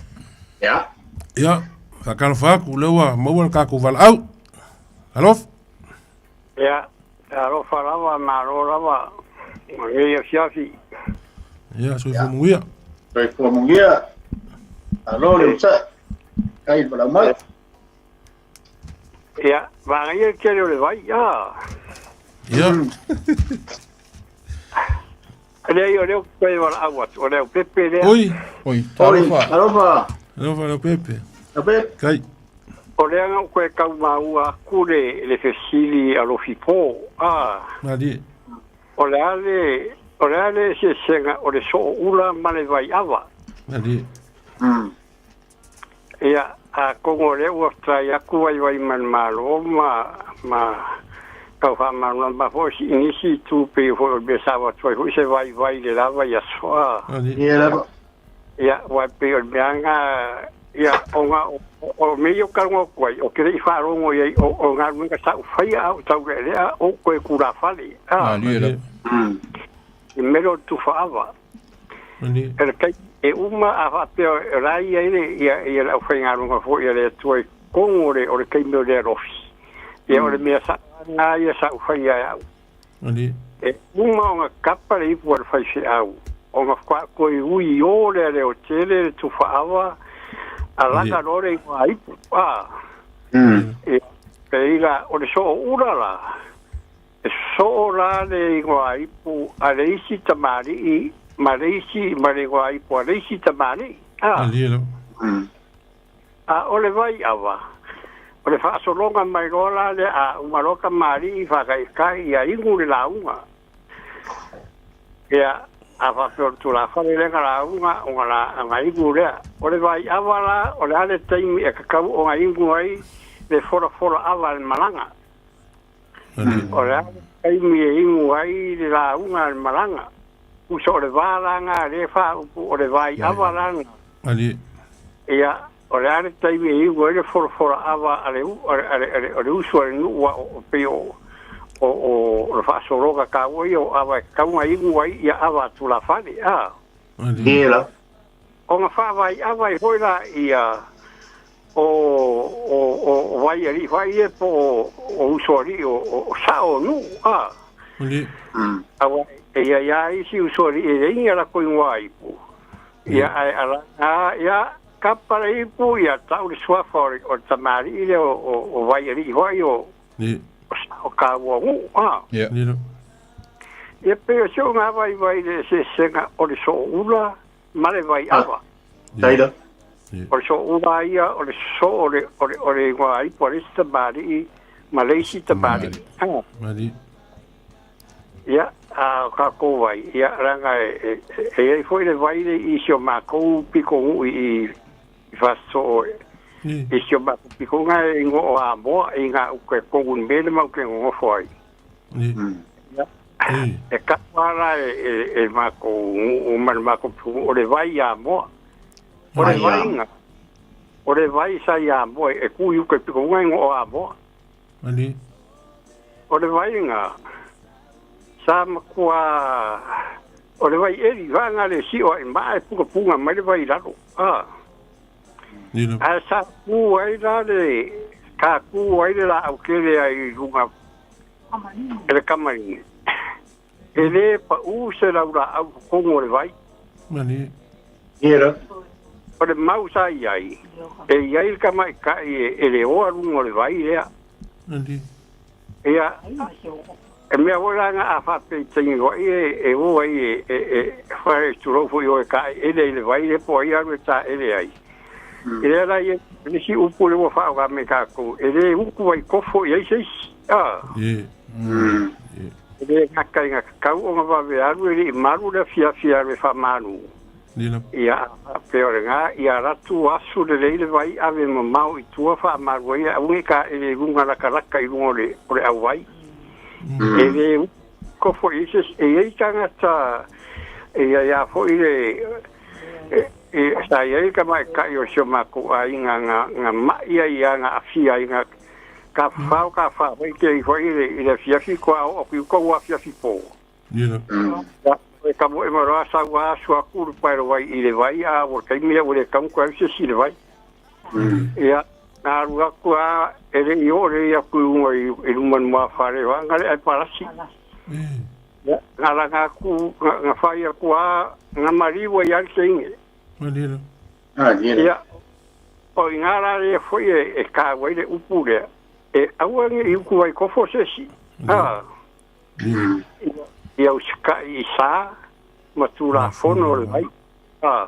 Ia. Ia, faatalofa atu, lea ua maua le tatou valaau. Alofa. Ia, alofa lava, malo lava, ma lenei afiafi. Ia, soifua manuia. Soifua manuia. Malo le uta. Kai valaau mai. Ia, manaia le tele o le vai, a. Ia. Leai, o lea ou te toe valaau atu, o le Leaupepe lea. Oi. Oi, talofa. Talofa. Alofa Leaupepe. Leaupepe. Kai. O lea na ou toe tau maua atu le, le fesili a Lofipo, a. Malie. O le a le, o le a le eseesega o le sooula ma le vaiava? Malie. Ia, atonu o lea ua try atu Vaivaimalemalo ma, ma tau faamalamalama foi i nisi itu pei foi o le mea sa avatu ai foi se vaivai i le la vaiaso, a. Ia lava. Ia, aua e pei o le mea lena, ia, ona o mea ia ou te talanoa atu ai, ou te le i faalogo i ai, o galuega sa ou faia a ou taulealea ou toe tulafale, a. Malie lava. I mea lea o le tufaava. E le taimi e uma a faapea o la e i ai le, ia, ia le aufaigaluega foi a le Atua i totonu o le, o le taimi o le alofi. Ia o le mea sa lena ia sa ou faia e au. E uma ona tapa le ipu a le faifeau, ona faatoa toe ui o lea leotele le tufaava, a laka loa le igoa ipu. A, ia, pei la, o le sooula la, E soo la le igoa ipu a le isi tamalii ma le isi ma le igoa ipu a le isi tamalii. A. A o le vai ava, o le faasologa mai loa la lea a uma loa tamalii faataitai ia inu le lauga. Ia, a faapea o le tulafale lea na lauga, ona la, ona inu lea. O le vai ava la, o le a le taimi e tatau ona inu ai le folafola ava a le malaga. O le a le taimi e inu ai le lauga a le malaga. Tusa o le va la na lea faaupu o le vai ava la na. Ia, o le a le taimi e inu ai le folafola ava a le a le usu a le nuu a o pei o o o le faasologa taua ia o ava e tatau ona inu ai ia ava a tulafale, a. Ia. Ona faavai ava ai foi laia o o o Vaialii foi ia po o o Usoalii o o sao o nuu, a. Aua e i ai lava isi Usoalii e leai ni a latou igoa ipu, ia ae ala a ia kapa le ipu ia tau le suafa o le o le tamalii lea o o Vaialii foi o o sao taua o nuu, a. Ia. Ia pei o si ou vaivai i le eseesega o le sooula ma le vaiava. Taylor. O le soʻula ia o le sosoo o le o le o le igoa aipo a le isi tamalii ma le isi tamalii. Ia, a o tatou vai, ia, leaga e e i ai foi le vai le i si o matou pitonuu i i Fasitoo i si o matou pitonuu na e igoa o Amoa i gauta e tonu i le mea lea matou te nonofo ai. Ia, e tau lava la e le matou nuu ma le matou pitonuu o le vai i Amoa. O le vai na, o le vai sa i Amoa e tu i uta i le pitonuu na e igoa o Amoa. O le vai na, sa matua o le vai eli vaega le sio ai maa e punapuga mai le vai i lalo. A. Ae sa tu ai la le, sa tu ai le laau tele ai i luga e le tamalii. E le pau se laulaau i totonu o le vai. O le mau sa i ai, e i ai le tamaitai e le oa luga o le vai lea. Ia, e mea foi la na a faapea i taimi foi e o ai e fai tulou foi o e taeele i le vai lea po o ai alu e taeele ai. E lea la ia le isi upu lea ua faaaoga mai e tatou, e le utu ai kofo i ai se isi. A. E le gata ina tatau ona vave alu e le i malu le afiafi e alu e faamalu. Ia, faapea o lena, ia alu atu asu lelei le vai ave mamao i tua faamalu ai, aua ne i taele i luga latalata i luga o le auai. E le kofo i ai se isi. E i ai tagata, e i ai lava foi le, sa i ai le tamaitai o si o matou aiga na ma'i ai lava, na aafia ai, na tafafao tafafao te ifo ai i le afiafi toa oo atu i uka ua afiafi po. Ia, e tamoe mai loa sau a asu atu le paelo vai i le vai a ua taimi lea ua le tau toe alu se isi i le vai. Ia, na alu atu a e le i oo lelei atu i luga i luma i le muafale vaega le ae palasi. Ia, na laga atu na fai atu a na maliu ai lava le teine. Ia, o i ina la lea foi e taua ai le upu lea, e aua ne i utu ai kofo se isi, a, ia usikai i sa ma Tulafono o le vai, a.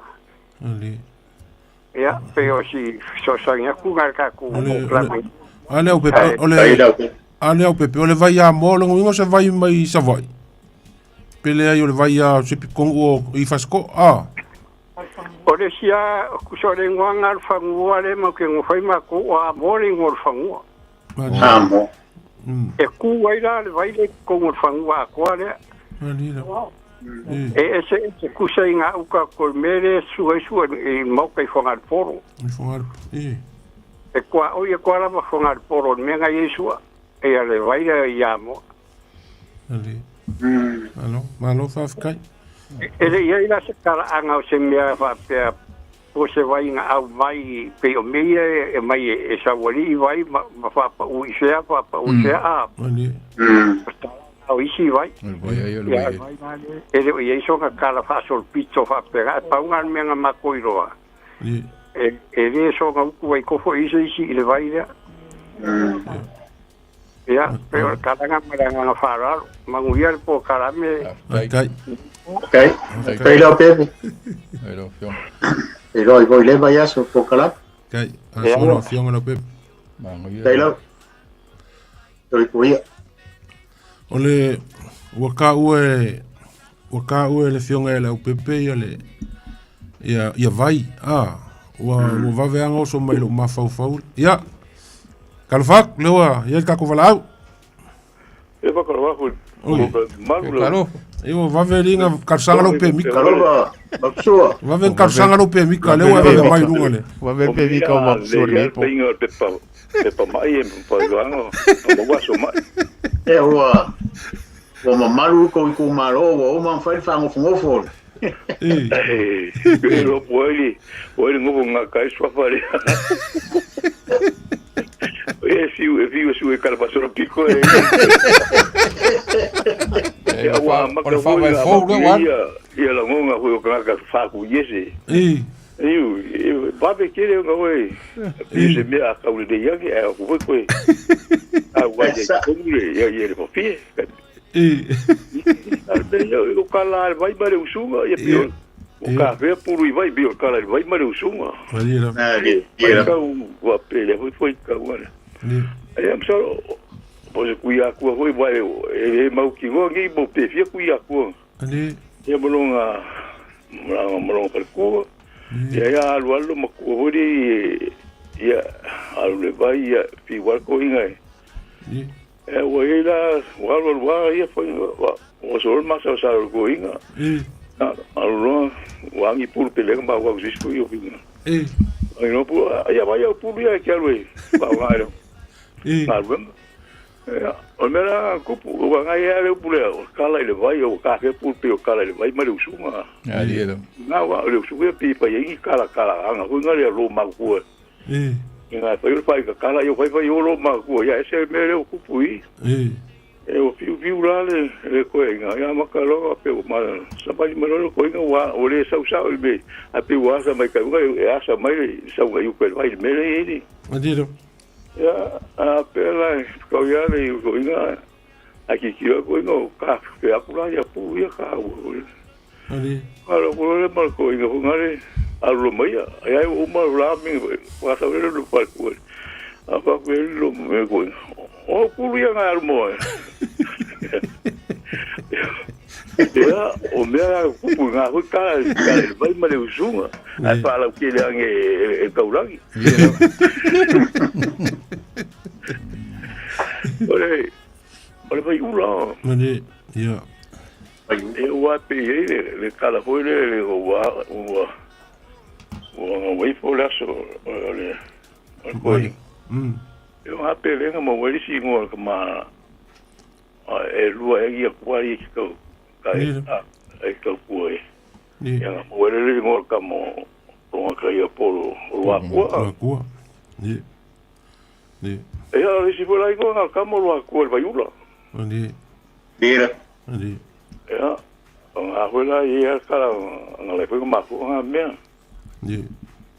Ia, pei o si fesoasoani atu na i le tatou polokalame. A lea Aupepe, o le, a lea Aupepe, o le vai Amoa, o lona uiga o se vai mai Savaii. Pe leai o le vai a se pikonu'u o i Fasito'o, a. O le isi a tusa o le igoa na o le fanua lea matou te nofo ai matou o Amoa le igoa o le fanua. Amoa. E tu ai la le vai lea i totonu o le fanua atoa lea. E eseese tusa i gauta atu o le mea lea e susu ai sua i le maota i Fogalepolo. E tuaoi atu lava Fogalepolo i le mea na i ai sua, ia le vai lea i Amoa. Malo, malo faafetai. E le i ai la se talaaga o se mea faapea po o se vai na aumai pei o mea ia e aumai e saualii vai ma faapau i fea, faapau i fea, a. O talaaga o isi vai. E le o i ai sona tala faasolopito faapena, ae pau na o le mea na matou iloa, e le soona utu ai kofo i se isi i le vai lea. Ia, pei o le tala lena ma le agaga faaaloalo. Manuia le polokalame. Faafetai. Faafetai. Faafetai lau Pepe. Faafetai lau Afioga. Feiloai foi i lea vaiaso polokalame. Faafetai. Aso lau Afioga lau Pepe. Faafetai lau. Soifua ia. O le ua taua e ua taua e le Afioga ia Leaupepe ia le ia ia vai a ua ua vave lava ona oso mai i lou mafaufau. Ia, talofa atu, lea ua i ai le tatou valaau. E whakarawa Oi. maru le Talofa. E ua vave liga talosaga lau pemita. Talofa, Matusua. Vave talosaga lau pemita, lea ua vave mai luga le. Vave pemita o Matusua lenei po. Inga pepa pepa mai e whaiwanga o waso mai. E ua ua mamalu kou itumalo ua uma ona fai le fagofogofo. E ro poeli, poeli ngofo ngā kai swafa le. E fiu, e fiu su e kalapasoro piko e. E o le faavae fou lea ua alu. Ia lagonga foi o kanaka whāku iese. Iu, e vave kere o ngā e se mea a kaule nei ake, a ku foi koe. A wai e komu le, ia ia le papie. A me ia o kala vai mare usunga, ia pio. O ka fea pulu i vai, bi o kala i vai ma le usuga. Malie lava. Malie Pai lava. kau ua pe le foi foi kau ale. Ai am salo po se kui akua foi vai e le mau ki ngo ngi mo pe fia kui akua. Ali. Ia mo longa mo mo longa ku. Ia ia alu alu ma ku foi ia alu le vai ia fi wa ko inga. E ua i la ua alu alu wa ia foi wa wa so ma sa sa ko inga. Alu loa ua agi pulu pelega ma ua sisi foi o inga. Ai no pu ia vai au pulu ia ke alu e pa wa ai. Galuega. Ia, o le mea la kupu, ua ngai lava le upu lea, o le kala i le vai, o ka fea pulu pei o kala i le vai ma le usuga. Na ua o le usuga ia pei e fai ai ni kala kala aga foi nga lea lo makua. I nga fai o le fai ka kala ia fai fai o lo makua ia ese le mea lea o kupu i. E ua fiu fiu la le le koe inga ia maka loa pe o ma sabali mai loa le koe inga ua o le sau sao i le mea a pe ua asa mai kai uka e asa mai le sau ngai uka i le vai le mea lea i ai. Ia a pe la kau ia le koe inga a ki ki koe inga o ka fe aku la ia pu ia ka ua. Alo ko le ma koe inga hunga le alu mai ia ai ai o ma la mi wa sa le lo pa ku. A pa ku le lo me ko. O pulu ia ngā alu moe. Ia, o mea la kupu ngā hui kala, kala le vai ma le usunga. Ai whaalau ke le ange e kaulagi. Ore, ore vai ula. Mane, ia. E ua pe i le, le kala foi le, le ua, ua, ua ngā waifo le aso, o le, o le koi. E o ngā pelenga ma weli si ingoa ka ma e lua e ia kua i ki kau ka e e kau kua e. Ia ngā mo wele le ingoa ka mo o ngā kai a polo o lua kua. Lua kua. Ni. Ni. E ia le si fola ingoa ngā ka mo lua kua le vaiula. Ni. Ni. Ni. Ia o ngā huela i ia kala ngā le fwe ma kua ngā mea. Ni.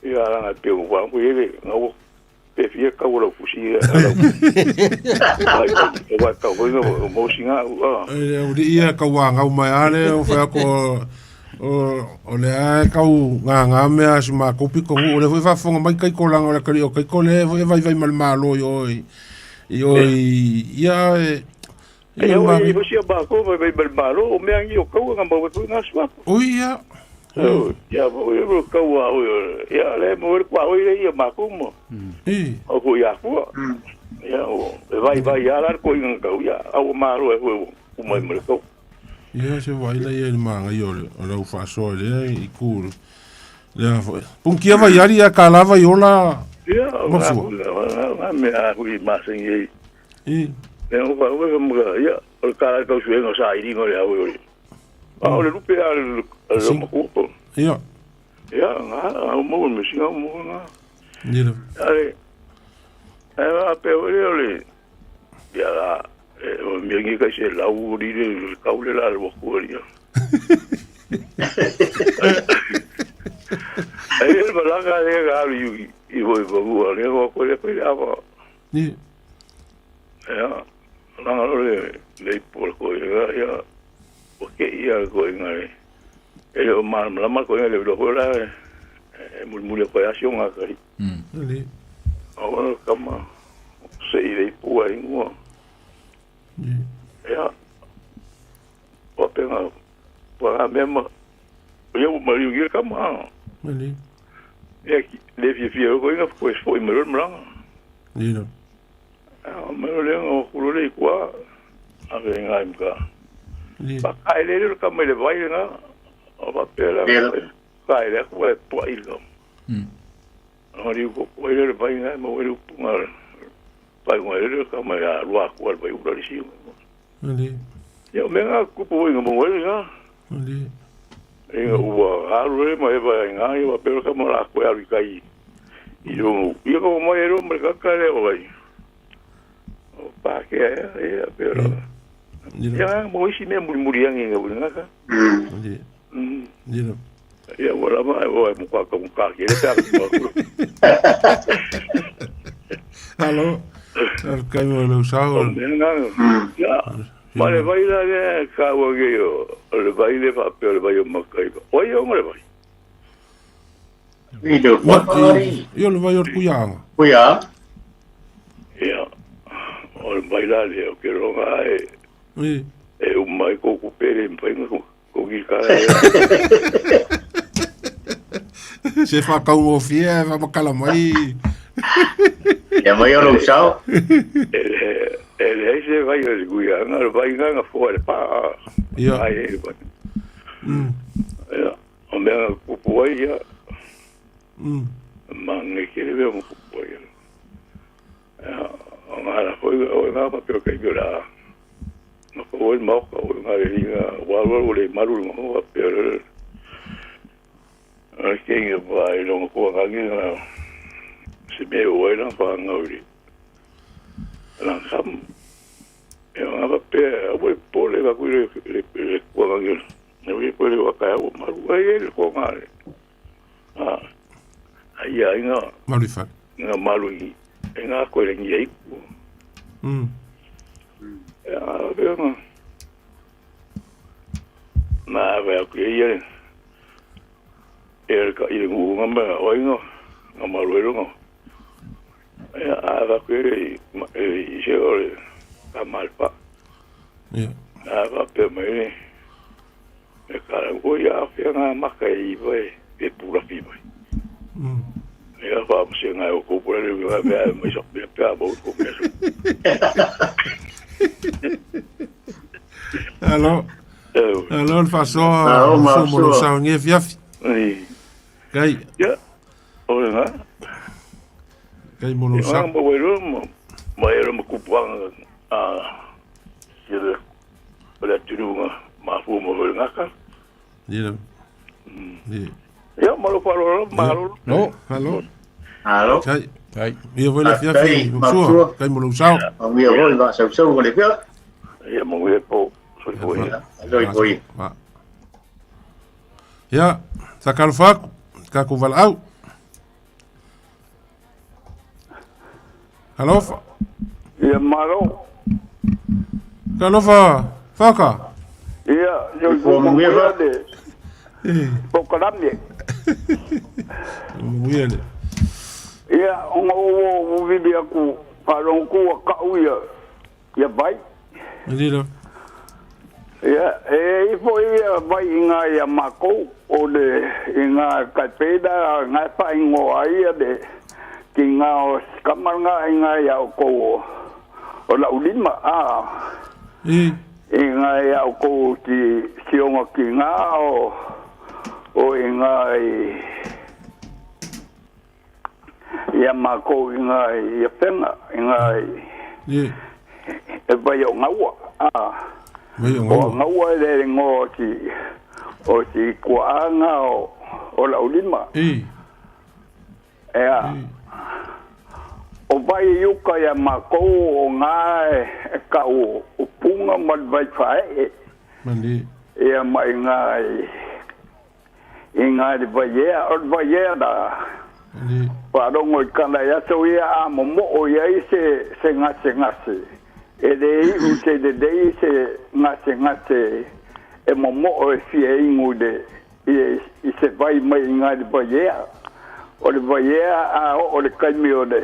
Ia la ngā pe o wā ngui ele ngā wā pe fia kau lau fusi lau. Ai wa kau hoi no mo singa u. E o ia kau wa ngau mai ale o fa ko o le ai kau ngā ngā mea si ma kopi ko o le foi fa fonga mai kai ko langa o le kali o kai ko le foi vai vai mal malo i oi. I oi ia e E o i hosi ba ko vai vai mal malo o mea ngi o kau ngā mau foi ngā swap. O ia. Ia o ia kau a o ia le mo kwa o ia ma ko mo. O ko ia ku. Ia o e vai vai ia la ko inga kau ia au malo e ho o mai mo ko. Ia se vai la ia ma ngai o le o fa so le i ku. Le punkia vai ari a kalava i ola. Ia o nga me a hui ma sengi. I. E o va o mo ia o kala kau suenga sa i ngo le au o. A o le lupe a le mo. Ia. Ia nga o mo me singa mo nga. Ni. Ale. E a pe o le ole. Ia la e o mi ngi ka se la u ri le kau le la lo ku ri. E le ba la ga le ga ri i voi ba u le ko ko le ko ya ba. Ni. Ia la le le por ko ia ia o ke ia ko inga le. E o ma la ma ko inga le lo ko la e murmure ko ya sionga ka ri. Ni. O kama se i le pua ingoa. Ia o penga pa mema ia o mari ngi kama. Ni. Ia le fia fia ko inga ko foi mero mranga. Ni no. A mero le o kulo le kwa a ve ngai mka. Ni. Pa kai le le kama le vai nga o pa pela. Kai le ko e po i lo. O ri ko ko le vai nga mo le punga. Pai mo le kama ya lua ko vai u le si. Ni. Ia o menga kupu inga mo le nga. Ni. Inga ua alu le mai vai nga ia pela kama la ko alu kai. I lo ia ko mo ero mo ka ka le o vai. O pa ke ia pela. Ia mo isi me muri angi nga nga ka. Ni. Ni. Ia wala ma o mo ka ka ka ke le ta. Hello. Kai mo le sao. Ia ma le vai la le ka o ge yo le vai le pa pe le vai o makai. O ia mo le vai. I le whakari. Ia le vai o le kuiaga. Kuia. Ia, o le mai la lea o ke ronga e E. e umai ko ku pere mpai ko ko ki ka e. Se whakaungofie, e whamakala mai. Ia mai o lou sao. E e le se vai o le kuiaga le vai nga fo le pa. Ia. Ai e vai. Ia, o mea kupu ai ia. Mange kere mea mo kupu ai ia. Ia, o ngā la foi o ngā papeo kai la. Ma ko oi mau ka o ngā le inga waru o le maru mo papeo le. A ke ngi pa i longo ko ngā ngi ngā se me o ai la pa ngā uri. La kam e ngā papeo o pole ka kui le le ko ngā ngi. Ne ui pole wa ka o maru ai le ko ngā le. Ah. Ai ai ngā Maru i whare. Ngā maru i e ngā koe le ngi ai ku. E ngā peo ngā. Nā wai aku e ia. E ka i le ngu ngā mea oi ngā. Ngā maru e ngā. E a wai aku e e i se o le ka malpa. Ia. Nā wai peo mai le. E ka la ko ia whia ngā maka e i vai e pura fi mai. Ia wha mo se ngai o kōpura le ngā mea e mai sa mea pea mo ko mea so. Alo. Alo le whasoa. Alo, So mo lo masoa. sao nge fiafi. Ai. Kai. Ia. O le ngā. Kai mo lo Ngā sao. mo wai ro mo. Ma e ro mo kupuanga a ia le o le atunu ngā mafu mo hoi ngā ka. Ia. Ia. Ia malo wharo malo. No. Alo. Alo. Kai. Kai. Ia voi le fiafi. Kai, Masoa. masoa. Kai mo lo sao. Manuia foi va sau sau ko le pia. Ia mo e po. Soi po ia. Loi foi. Va. Ia, sakalofa aku, ka ku valaau. Alofa. Ia malo. Kalofa, whaka. Ia, yo Ko manuia fa. le pokalame. Manuia le. Ia, onga o o vivi aku palonku a kau ia. Ia vai. Lilo. Ia, e ifo ia vai i ngā ia mākou o le i ngā kaipēda ngā whaingoa ia le ki ngā o sikamanga i ngā ia o kou o laulima a E. i ngā ia o kou ki sionga ki ngā o i ngā i ia mākou i ngā i whenga i ngā i E. e vai o ngaua a Mai o O ngaua. ngaua le ngoa ki o si kuaanga o laulima. E. Ea. O vai yuka ia mākou o ngā e ka o punga ma le vai whae. Mani. Ia mai ngā i ngā le vai ea, o le vai ea da. Mani. Wharongo i kana ia so ia a momo o ia i se ngase ngase. E le i u se le le i se ngase ngase e momo o e fia ingu le i se vai mai i ngā le vai ea. O le vai ea a o le kaimi o le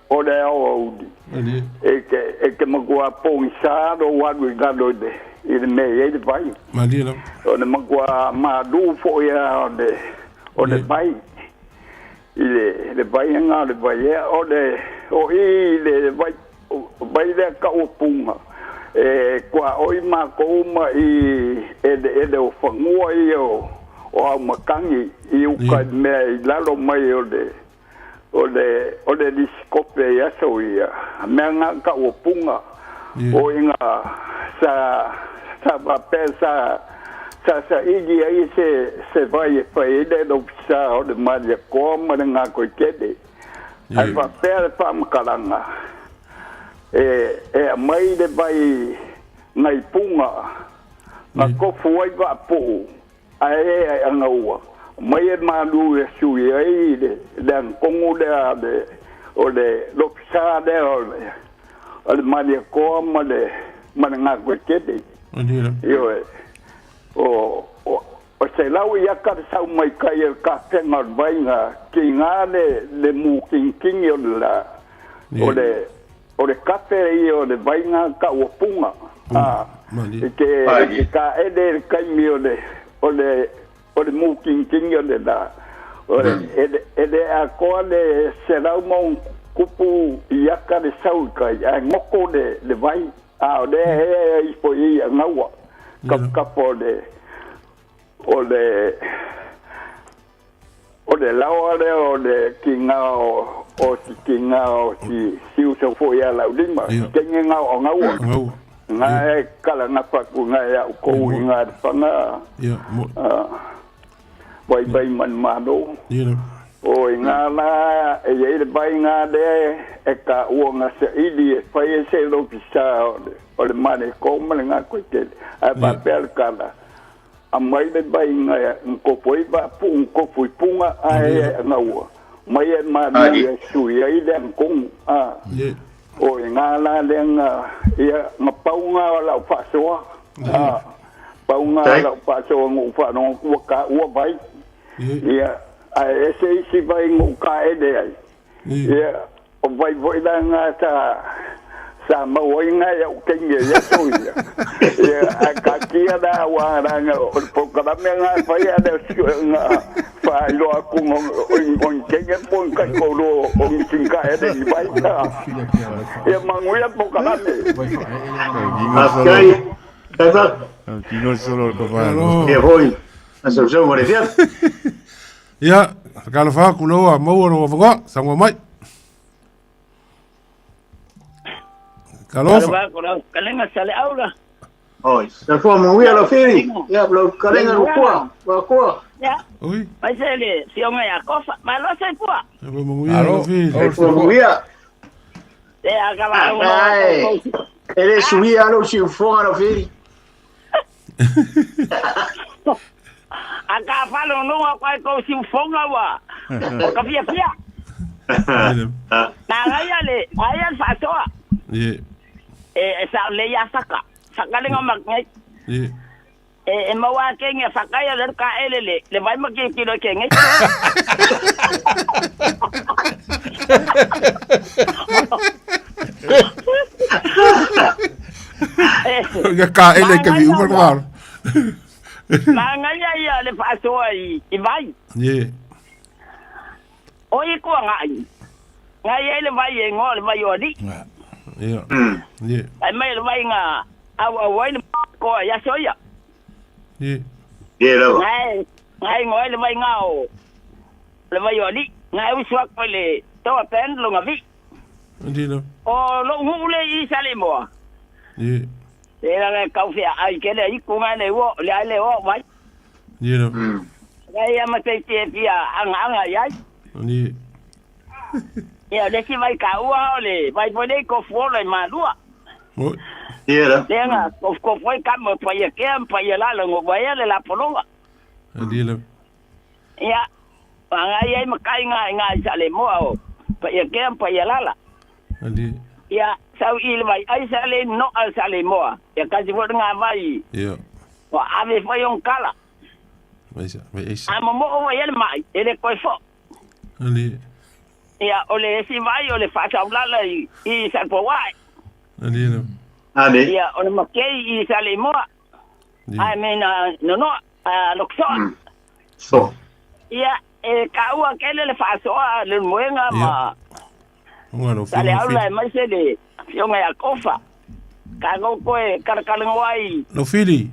o le ao audi. Mani. E ke makua pongi sa ro waru i galo i le mea i le vai. Mani la. O le makua mādu fo ia o le vai. I le vai ngā le vai ea o le o i le vai vai lea ka o punga. E kua oi mākou ma i e le o whangua i o au makangi i uka i mea i lalo mai o le lisikope i aso ia. Mea ngā ka o punga o i ngā sa pape sa sa igi ai se vai e whai le no pisa o le maria koa ma le ngā koe kede. Ai whapea le whaamakalanga. E mai le vai ngai punga ngā kofu ai vaapu ai e anga ua. Mai e malu e sui ai le ankongu le o le lopisa le o le maria koa ma le ngā koe kede. Io e o O se lau i aka le sau mai kai e le kafega o le vaiga kiga le le mukinkingi o le la o le o le kafe ia o le vaiga ka ua puga a i ke i ke kaele le kaimi o le o le o le mukinkingi o le la o le e le e le atoa le selau ma ona tupu i aka le sau i kai ae goko le le vai a o lea e ifo i ai gaua kapakapo o le o le o le laoa lea o le kiga o o si kiga o si si uso foi ia laulima kenge ngao o gaua nga e kala gafa ku nga e au kou i nga le fanga vaivai ma le Malo. O i ngā la e iai le vainga lea e ka ua nga saili e fai e se lofisa o le o le male ko ma le ngā koe tele. Ae faapea le kala, amai le vainga e nkofo ai va pu nkofu i punga ae e ngaua mai e malu e sui ai le nkongu a. O i ngā la lea nga ia nga paunga o lau faasoa a. Paunga o lau faasoa ngou faalogo ua ka ua vai. Ia, ae ese isi vai ngou kaele ai. Ia, o vai foi la nga sa sa maua ai nga ia'u kenge i aso ia. Ia, ae kaatia la ua la nga o le polokalame nga e fai a le nga faailoa atu nga o ni kenge po o ni taitoalua o ni tinkaele i vai. Ia manuia le polokalame. Faafetai. Ia foi. Sau ma le fiafi. Ia, talofa atu lau maua lou avanoa, saunoa mai. Talofa. Talofa atu lau fetalaiga Saleaula. Oi, soifua manuia lau Fili. Ia, lau fetalaiga Lukua, Luakua. Ia. Oi. Mai se le afioga ia Kofa. Malo soifua. Soifua manuia lau Fili. Soifua manuia. E a ka va Ai, e le suia lou siufoga lau Fili. A ka faalogologo atu ai kou siufoga ua o ka fiafia. Na agaia le aia le faasoa. E sao lelei ia saka. Saka le ma ngai. E maua ake ngia saka ia le ka ele le le vai ma ki kilo ke ngai. Ia ka ele ke vi uma kwa. Manaia ia le faasoa i i vai. Ye. O i kua ngai. Ngai ai le vai e ngoa le vai o alii. Ia. Ye. Ai mai le vai nga au au ai le koa ia soia. Ye. Ye lava. Ngai ngai ngoa le vai nga o le vai o alii. Ngai usu atu i le toa pen longa vi. Andina. O lou nuu le i Salemoa. Ye. Le la le kau fea ai ke le iku ngai le ua le ai le o vai. Ye la. Ngai ia ma te te fia anga anga iai. Ye. Ia le si vai ka ua o le vai foi nei ko fuola i malua. Mo. Ye la. Le nga ko ko foi ka mo pa ia ke pa ia la lo ngo vai le la polonga. Andina. Ia ngai ai makai ngai ngai Salemoa o pa ia ke pa ia lala. Andi. Ia sau i le vai ai sa le no al Salemoa. Ia kasi foi nga vai. Ia. Wa ave foi on kala. Vai sa, vai esa. A momoo vai ele mai, ele koe fo. Andi. Ia o le esi vai o le faasaulala i i Salpowae. Andi la. Andi. Ia o le makei i Salemoa. Ai me na nonoa a Lokisoa. So. Ia e kaua kele le faasoa le moenga ma Unga lo sa le fili. aula e mai se le afioga ia Kofa. Ka go koe kalakalengo ai Lo fili.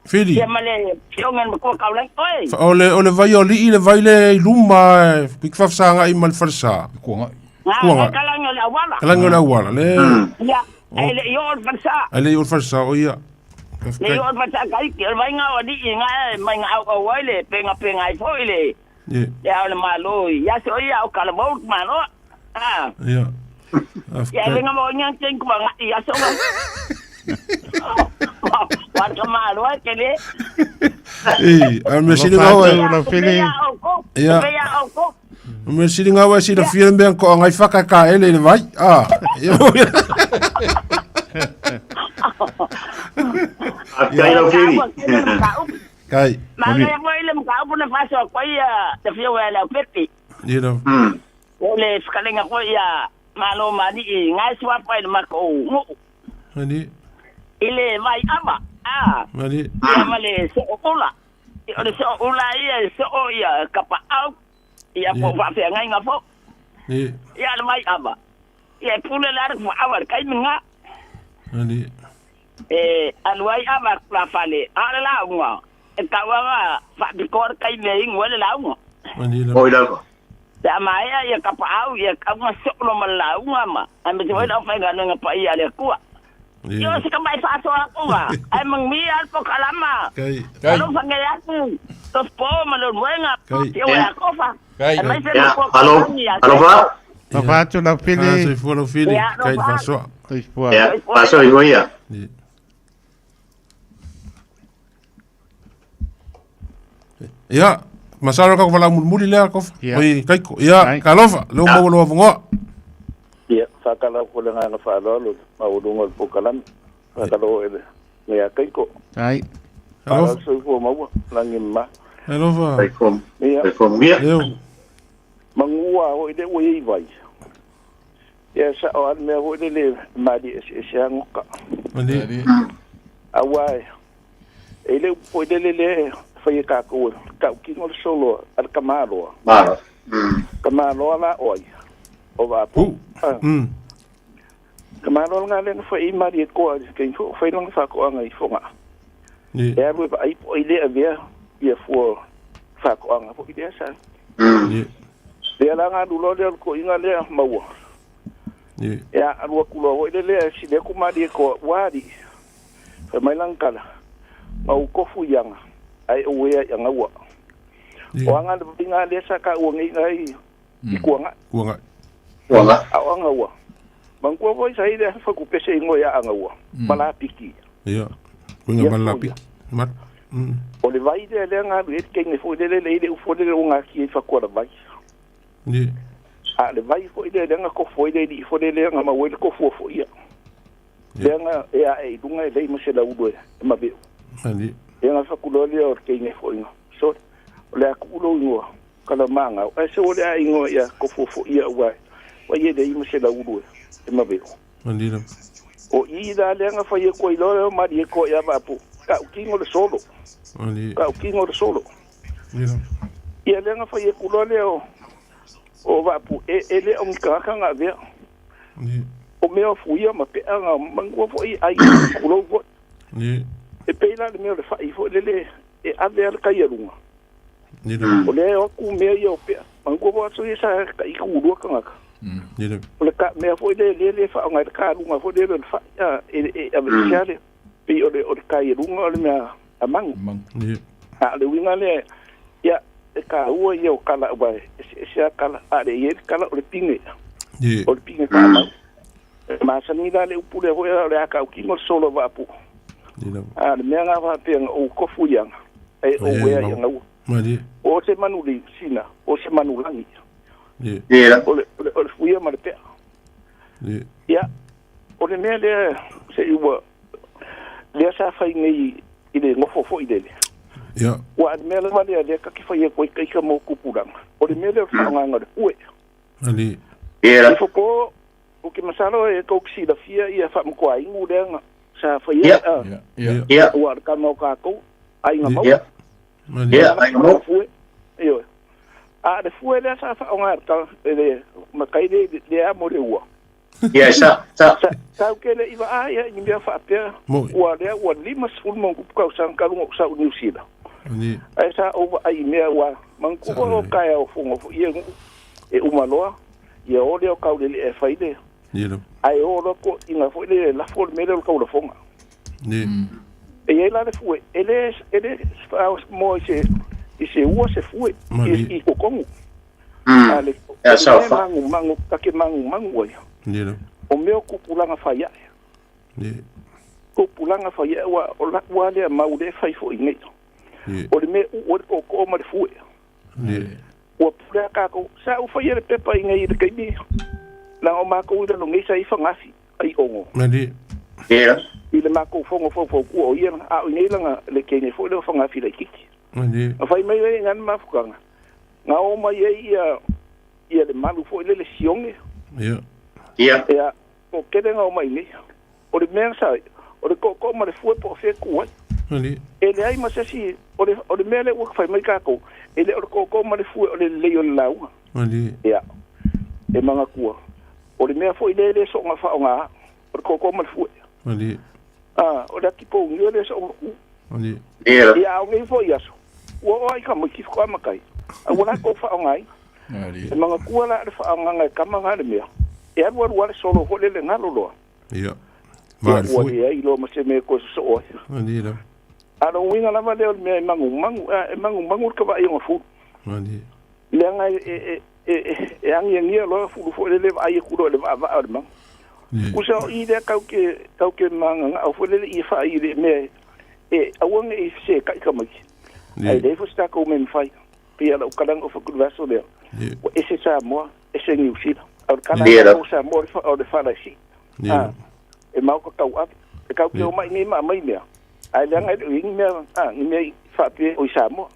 Fili. ia ma le afioga i le matua kaulagi oe. Fa- O le o le vai o lii le vai le i luma e fafasaga'i ma le falesa. Kuangai. Nga Kuangai. nga kalagi o le auala. Kalagi o le auala le. Ia e le i oo le falesa. Ai le i o le falesa o ia. Le i oo le falesa ka iki o le vaiga o alii nga e mai nga auau ai le pengapenga ai foi le Ye. le ao le Malo i aso ia o kalavou le Malo. Ah. Ia. Ia venga mo ngang teng ku nga i aso nga. Wa ka malo ai ke le. E, a me sili ngau e. La fili. Ia. Ia o ko. Me sili ngau e sila fia mea ko ngai whaka ka ele le vai. Ah. Ia. Faafetai lau Fili. Kai. Manaia foi le mataupu na faasoa ai ia le Afioga ia Leaupepe. Ia lava. O le fetalaiga foi ia Malo ma Alii gae suafa i le matou nuu. Malie. I le vai ava, a. Malie. Ia ma le soo ula. O le soo ula ia e soo ia kapaau, ia po o faafeagaiga foi. Ia. Ia le vai ava, ia e pule la le faaawa i le taimi lena. Malie. E alu ai ava tulafale, a o le lauga, e tau lava faapitoa le taimi e inu ai le lauga. Malie lava. Oi lava. Pe a maea ia kapaau, ia tau ona soo loa ma le lauga ma aemaise foi le aufaigaluega paia a le Atua. Ioe se tamai faasoa atu ga, ae manuia le polokalama. Kai. Kai. Alofa nei atu, Tofu ma Leulumoega, Kai. Afioga ia Tofa, Kai. aemaise le Ia, matua alo, Kalani ia alofa. Sepo. Alofa atu lau Ah, Fili. soifua lau Fili. Ia, Kai alofa. faasoa. Soifua. Ia, faasoifua ia. Ia. Ia, masalo ka vala mulimuli lea kofa. Ia. Oi kaiko. Ia, Kai. kalofa, leo maua lo avanoa. Ia, whakalau ko le nganga whaaloalo, maualunga o le polokalame. Whakalau e le ngea kaiko. Kai. Alofa. Whalau soifua maua, langi ma. Alofa. Soifua. Ia, Soifua manuia. Leo. mangua hoi le ua i vai. Ia, sa o ane mea hoi le le mali ese ese angoka. Malie. Malie. Aua e, e le upu le le le whai e kākou, kau kingo le solo a le kamaloa. Malo. Kamaloa la oi. O vapu. Pu. Ah. Kamaloa ngā lenga whai i mali e koa, kei fo whai langa whakoanga i fonga. Ia. E alu e vaai po i le avea ia fua whakoanga po i lea sa. Ia. Lea la ngā lulo lea ko inga lea maua. Ia. E a alua kuloa hoi le lea si le kumali e koa wari. Whai mai lang kala. Mau kofu ianga. Ai o wea i angaua. O anga le vinga lea sa ka ua ngai ngai i kuanga. Kuanga. Kuanga. A o angaua. Mangkua voi sa i lea whakupese ingo ia angaua. Malapiki. Ia. Kuinga Ia, malapiki. Mat. O le vai lea lea ngā lu e te kenge fo le le le le ufo le le o ngā ki e whakua la vai. Ia. A le vai fo i le lea ngā kofo i le li fo le lea ngā maua i le kofua fo ia. Lea ngā e a e i lunga e lei ma se la ulu e maweo. Malie. Lea ngā whakuloa lea o le kenge fo inga. So, o le aku ulo ingoa, kala manga. Ai se o le a ingoa ia kofua fo ia ua. Wa ia lei ma se la ulu e maweo. Malie lava. O i la lea ngā whai e koa i loa lea mari e koa ia vapu. Ka ukingo le solo. Malie. Ka ukingo le solo. Ia lava. Ia lea ngā whai e kuloa lea o o vapu e e le o ngā ngā vea. Ia. O mea o fuia ma pea ngā mangua fo i ai kulou fo. Ia. E peila le mea o le whai fo le le e ave ale kai alunga. Ia lava. O lea o ku mea ia o pea. Mangua fo aso ia sa ka i kulua kangaka. Ia lava. O le ka mea fo le le le wha o ngai le ka alunga fo le le whai a e e ave se ale. Pe o le o le kai alunga o le mea a mangu. Mangu. Ia. A le winga le ia e ka ua ia o kala ua e se se a kala a le ia le kala o le pinge. Ia. O le pinge ka mau. Masani la le upu le hoi o le aka ukingo le solo vapu. Ia lava. A le mea ngā whapea o kofu ianga. E o Ia, wea mau. ianga ua. Malie. O se manu li sina, o se manu langi. Ia. Ia. O le, o le, o le fuia ma le pea. Ia. Ia, o le mea lea se i ua, lea sa whai nei i le ngofo fo i lele. Ia. Ua a le mea lava lea lea kake whai e koe kaika mō kupuranga. O le mea lea o le whaonganga le ue. Malie. Ia. I foko, o ke masalo e kau kisila fia ia whaamkoa ingu lea nga. Sa whai e, Ia. a, Ia. Ia. Ia. ua le kama o kākou, ai ngā mau. Ia. Malie. Ia, ai ngā mau. Fue. Ioe. A le fue lea sa whaonga ka le makai le le a mo le ua. Ia, sa, sa. Sa sa ke le iwa a ia i mea whaapea Moi. ua lea ua 50 mo kupu kau sang kalunga o sa u New Zealand. Malie. Ai sa o ai mea ua mangku Sa o le. kai o fongo fo ia ngu e umaloa ia o le o kau le e whai le Ia lava. ai o loko inga fo le la fo le mele o kau la fonga. Ia. E ia la le fue ele ele mo i se i se ua se fue Malie. i i kokongu. Ale Ia, sa fa. mangu mangu kake mangu mangu ai. Ia lava. O mea o kupulanga whai ai. Ia. Kupulanga whai ai ua o la ua lea mau le whai fo i nei. Ia. O le mea u o le koko ma le fue. Ia. Ua pulea kākou. Sa u whai e le pepa i ngai i le kaimi. Nā o mākou i lalo ngai sa i whangafi ai ongo. Malie. Ia. I le makou fono faufautua o ia a o i nei laga le teine foi lea o Fagafilaititi. Na fai mai ai i ina le mafutaga, na o mai ai ia ia le malu foi lele Sione. Ia. Ia. Ia, po tele na o mai nei. O le mea sa o le tootoo ma le fue po o fea tu ai. E leai ma se isi, o le, o le mea lea ua fai mai tatou, e le o le tootoo ma le fue o le lelei o le lauga. Ia, e manatua, o le mea foi lea e le soona faaaoga, o le tootoo ma le fue. A, o le atipouniu e le soona tu. Ia, a o nei foi aso, ua oo lava i tamaiti faatoa matai, a ua latou faaaogaina. E manatua la le faaaogaga e tama na le mea, e alu alu lava le solo foi lele galo loa. Ia. Ia, ua leai loa ma se mea e toe sosoo ai. Malie lava. A o le uiga lava lea o le mea e manumanu, e manumanu le tavaai o fulu. Malie. Leaga e, e, e, e agiagia loa fulu foi lele vaai atu loa i le vaavaa o le manu. Usa o i lea kau ke, kau ke magagao foi lele ia faai i le mea e aua ne i fesetai tamaiti. Ae leai foi se tatou mea e mafai. Pei lava o lau talaga o fatu i le vaiaso lea, ua ese Samoa, ese Niu Sila. A o le tala a tatou Samoa o le fala e sii. A, e maoka tauave. E kau ke omai nei ma aumai mea, ae leaga e le o i ai ni mea, a, ni mea i faapea o i Samoa.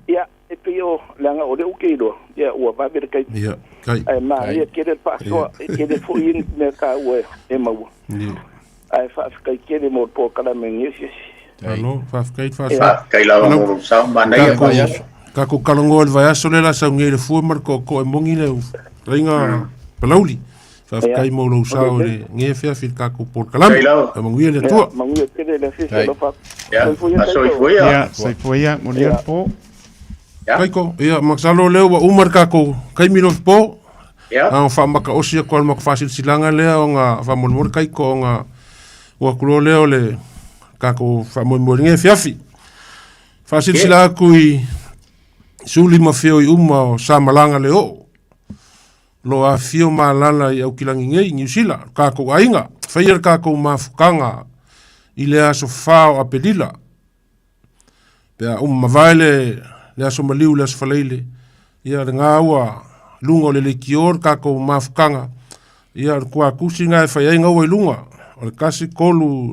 Ia, e pei o, leaga o lea ou te iloa, ia, ua vave le taimi. Ia, kai. Ae manaia tele le faasoa, e tele foi ni mea taua e maua. Ae faafetai tele mo le polokalame i lenei asiasi. Malo, faafetai le faasoa. Faafetai lava mo lou sao, manaia. Tatou talanoa i le vaiaso lea o le a sau nei le fua ma le tootoo e moni le fetalaiga Palauli. Faafetai mo lou sao i lenei afiafi i le tatou polokalame. Faamanuia le Atua. Manuia tele le afiafi alofa. Soifua ia. Ia, soifua ia, manuia le po. Kaiko, ia, masalo lea ua uma le tatou taimi lofi po. Ia. Na faamataosi atu lava le matou faasilasilaga lea ona faamolemole Kaiko ona ua atu loa lea o le tatou faamoemoe i lenei afiafi. Faasilasila atu i suli ma feoi uma o Samalaga le oo. Lo afifio ma alala i Aukilagi nei, Niu Sila, lo kakou aiga, faia le kakou mafutaga i le aso 4 o Apelila. Pe a uma mavae le, le aso maliu le aso Faraile, ia lena ua luga o le leitio le kakou mafutaga, ia o le tuatusi lena e fai ai gaua i luga, o le 13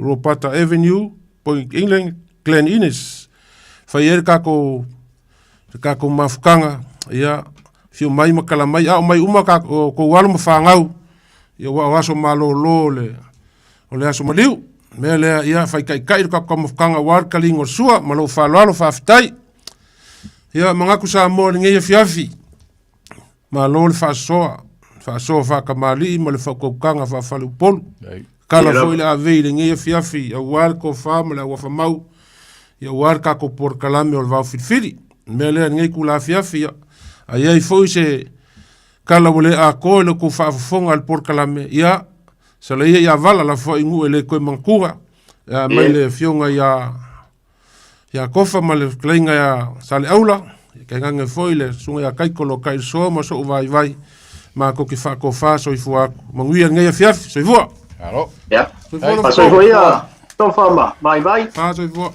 Ropata Avenue, Point England, Glen Innes, fai ai le kakou le tatou mafutaga, ia, afio mai ma tala mai, a o mai uma o tou alo ma fanau, ia aua o aso malolo o le, o le aso maliu. O le mea lea, ia, faitaitai le tatou mafutaga aua le taliga o le sua, ma lou faaaloalo, faafetai. Ia, manatu Samoa i lenei afiafi, malo le faasoa, faasoa faatamalii ma le faautautaga faafaleupolu. Kala foi le avei i lenei afiafi aua le tofa ma le auafamau, ia aua le tatou polokalame o le vao filifili. O le mea lea i lenei itula afiafi, ia, a i ai foi se tala ua le atoa i la outou faafofoga i le polokalame, ia, sala ia ia vala la foi nuu e le toe manatua, ia, mai le afioga ia ia Kofa ma le fetalaiga ia Saleaula, tainane foi le susuga ia Kaiko o lo o tailisoa ma sou vaivai, matou te faatofa soifua atu. Manuia lenei afiafi, soifua! Malo. Ia. Soifua Soifua ia, Tofa ma vaivai. Fa soifua.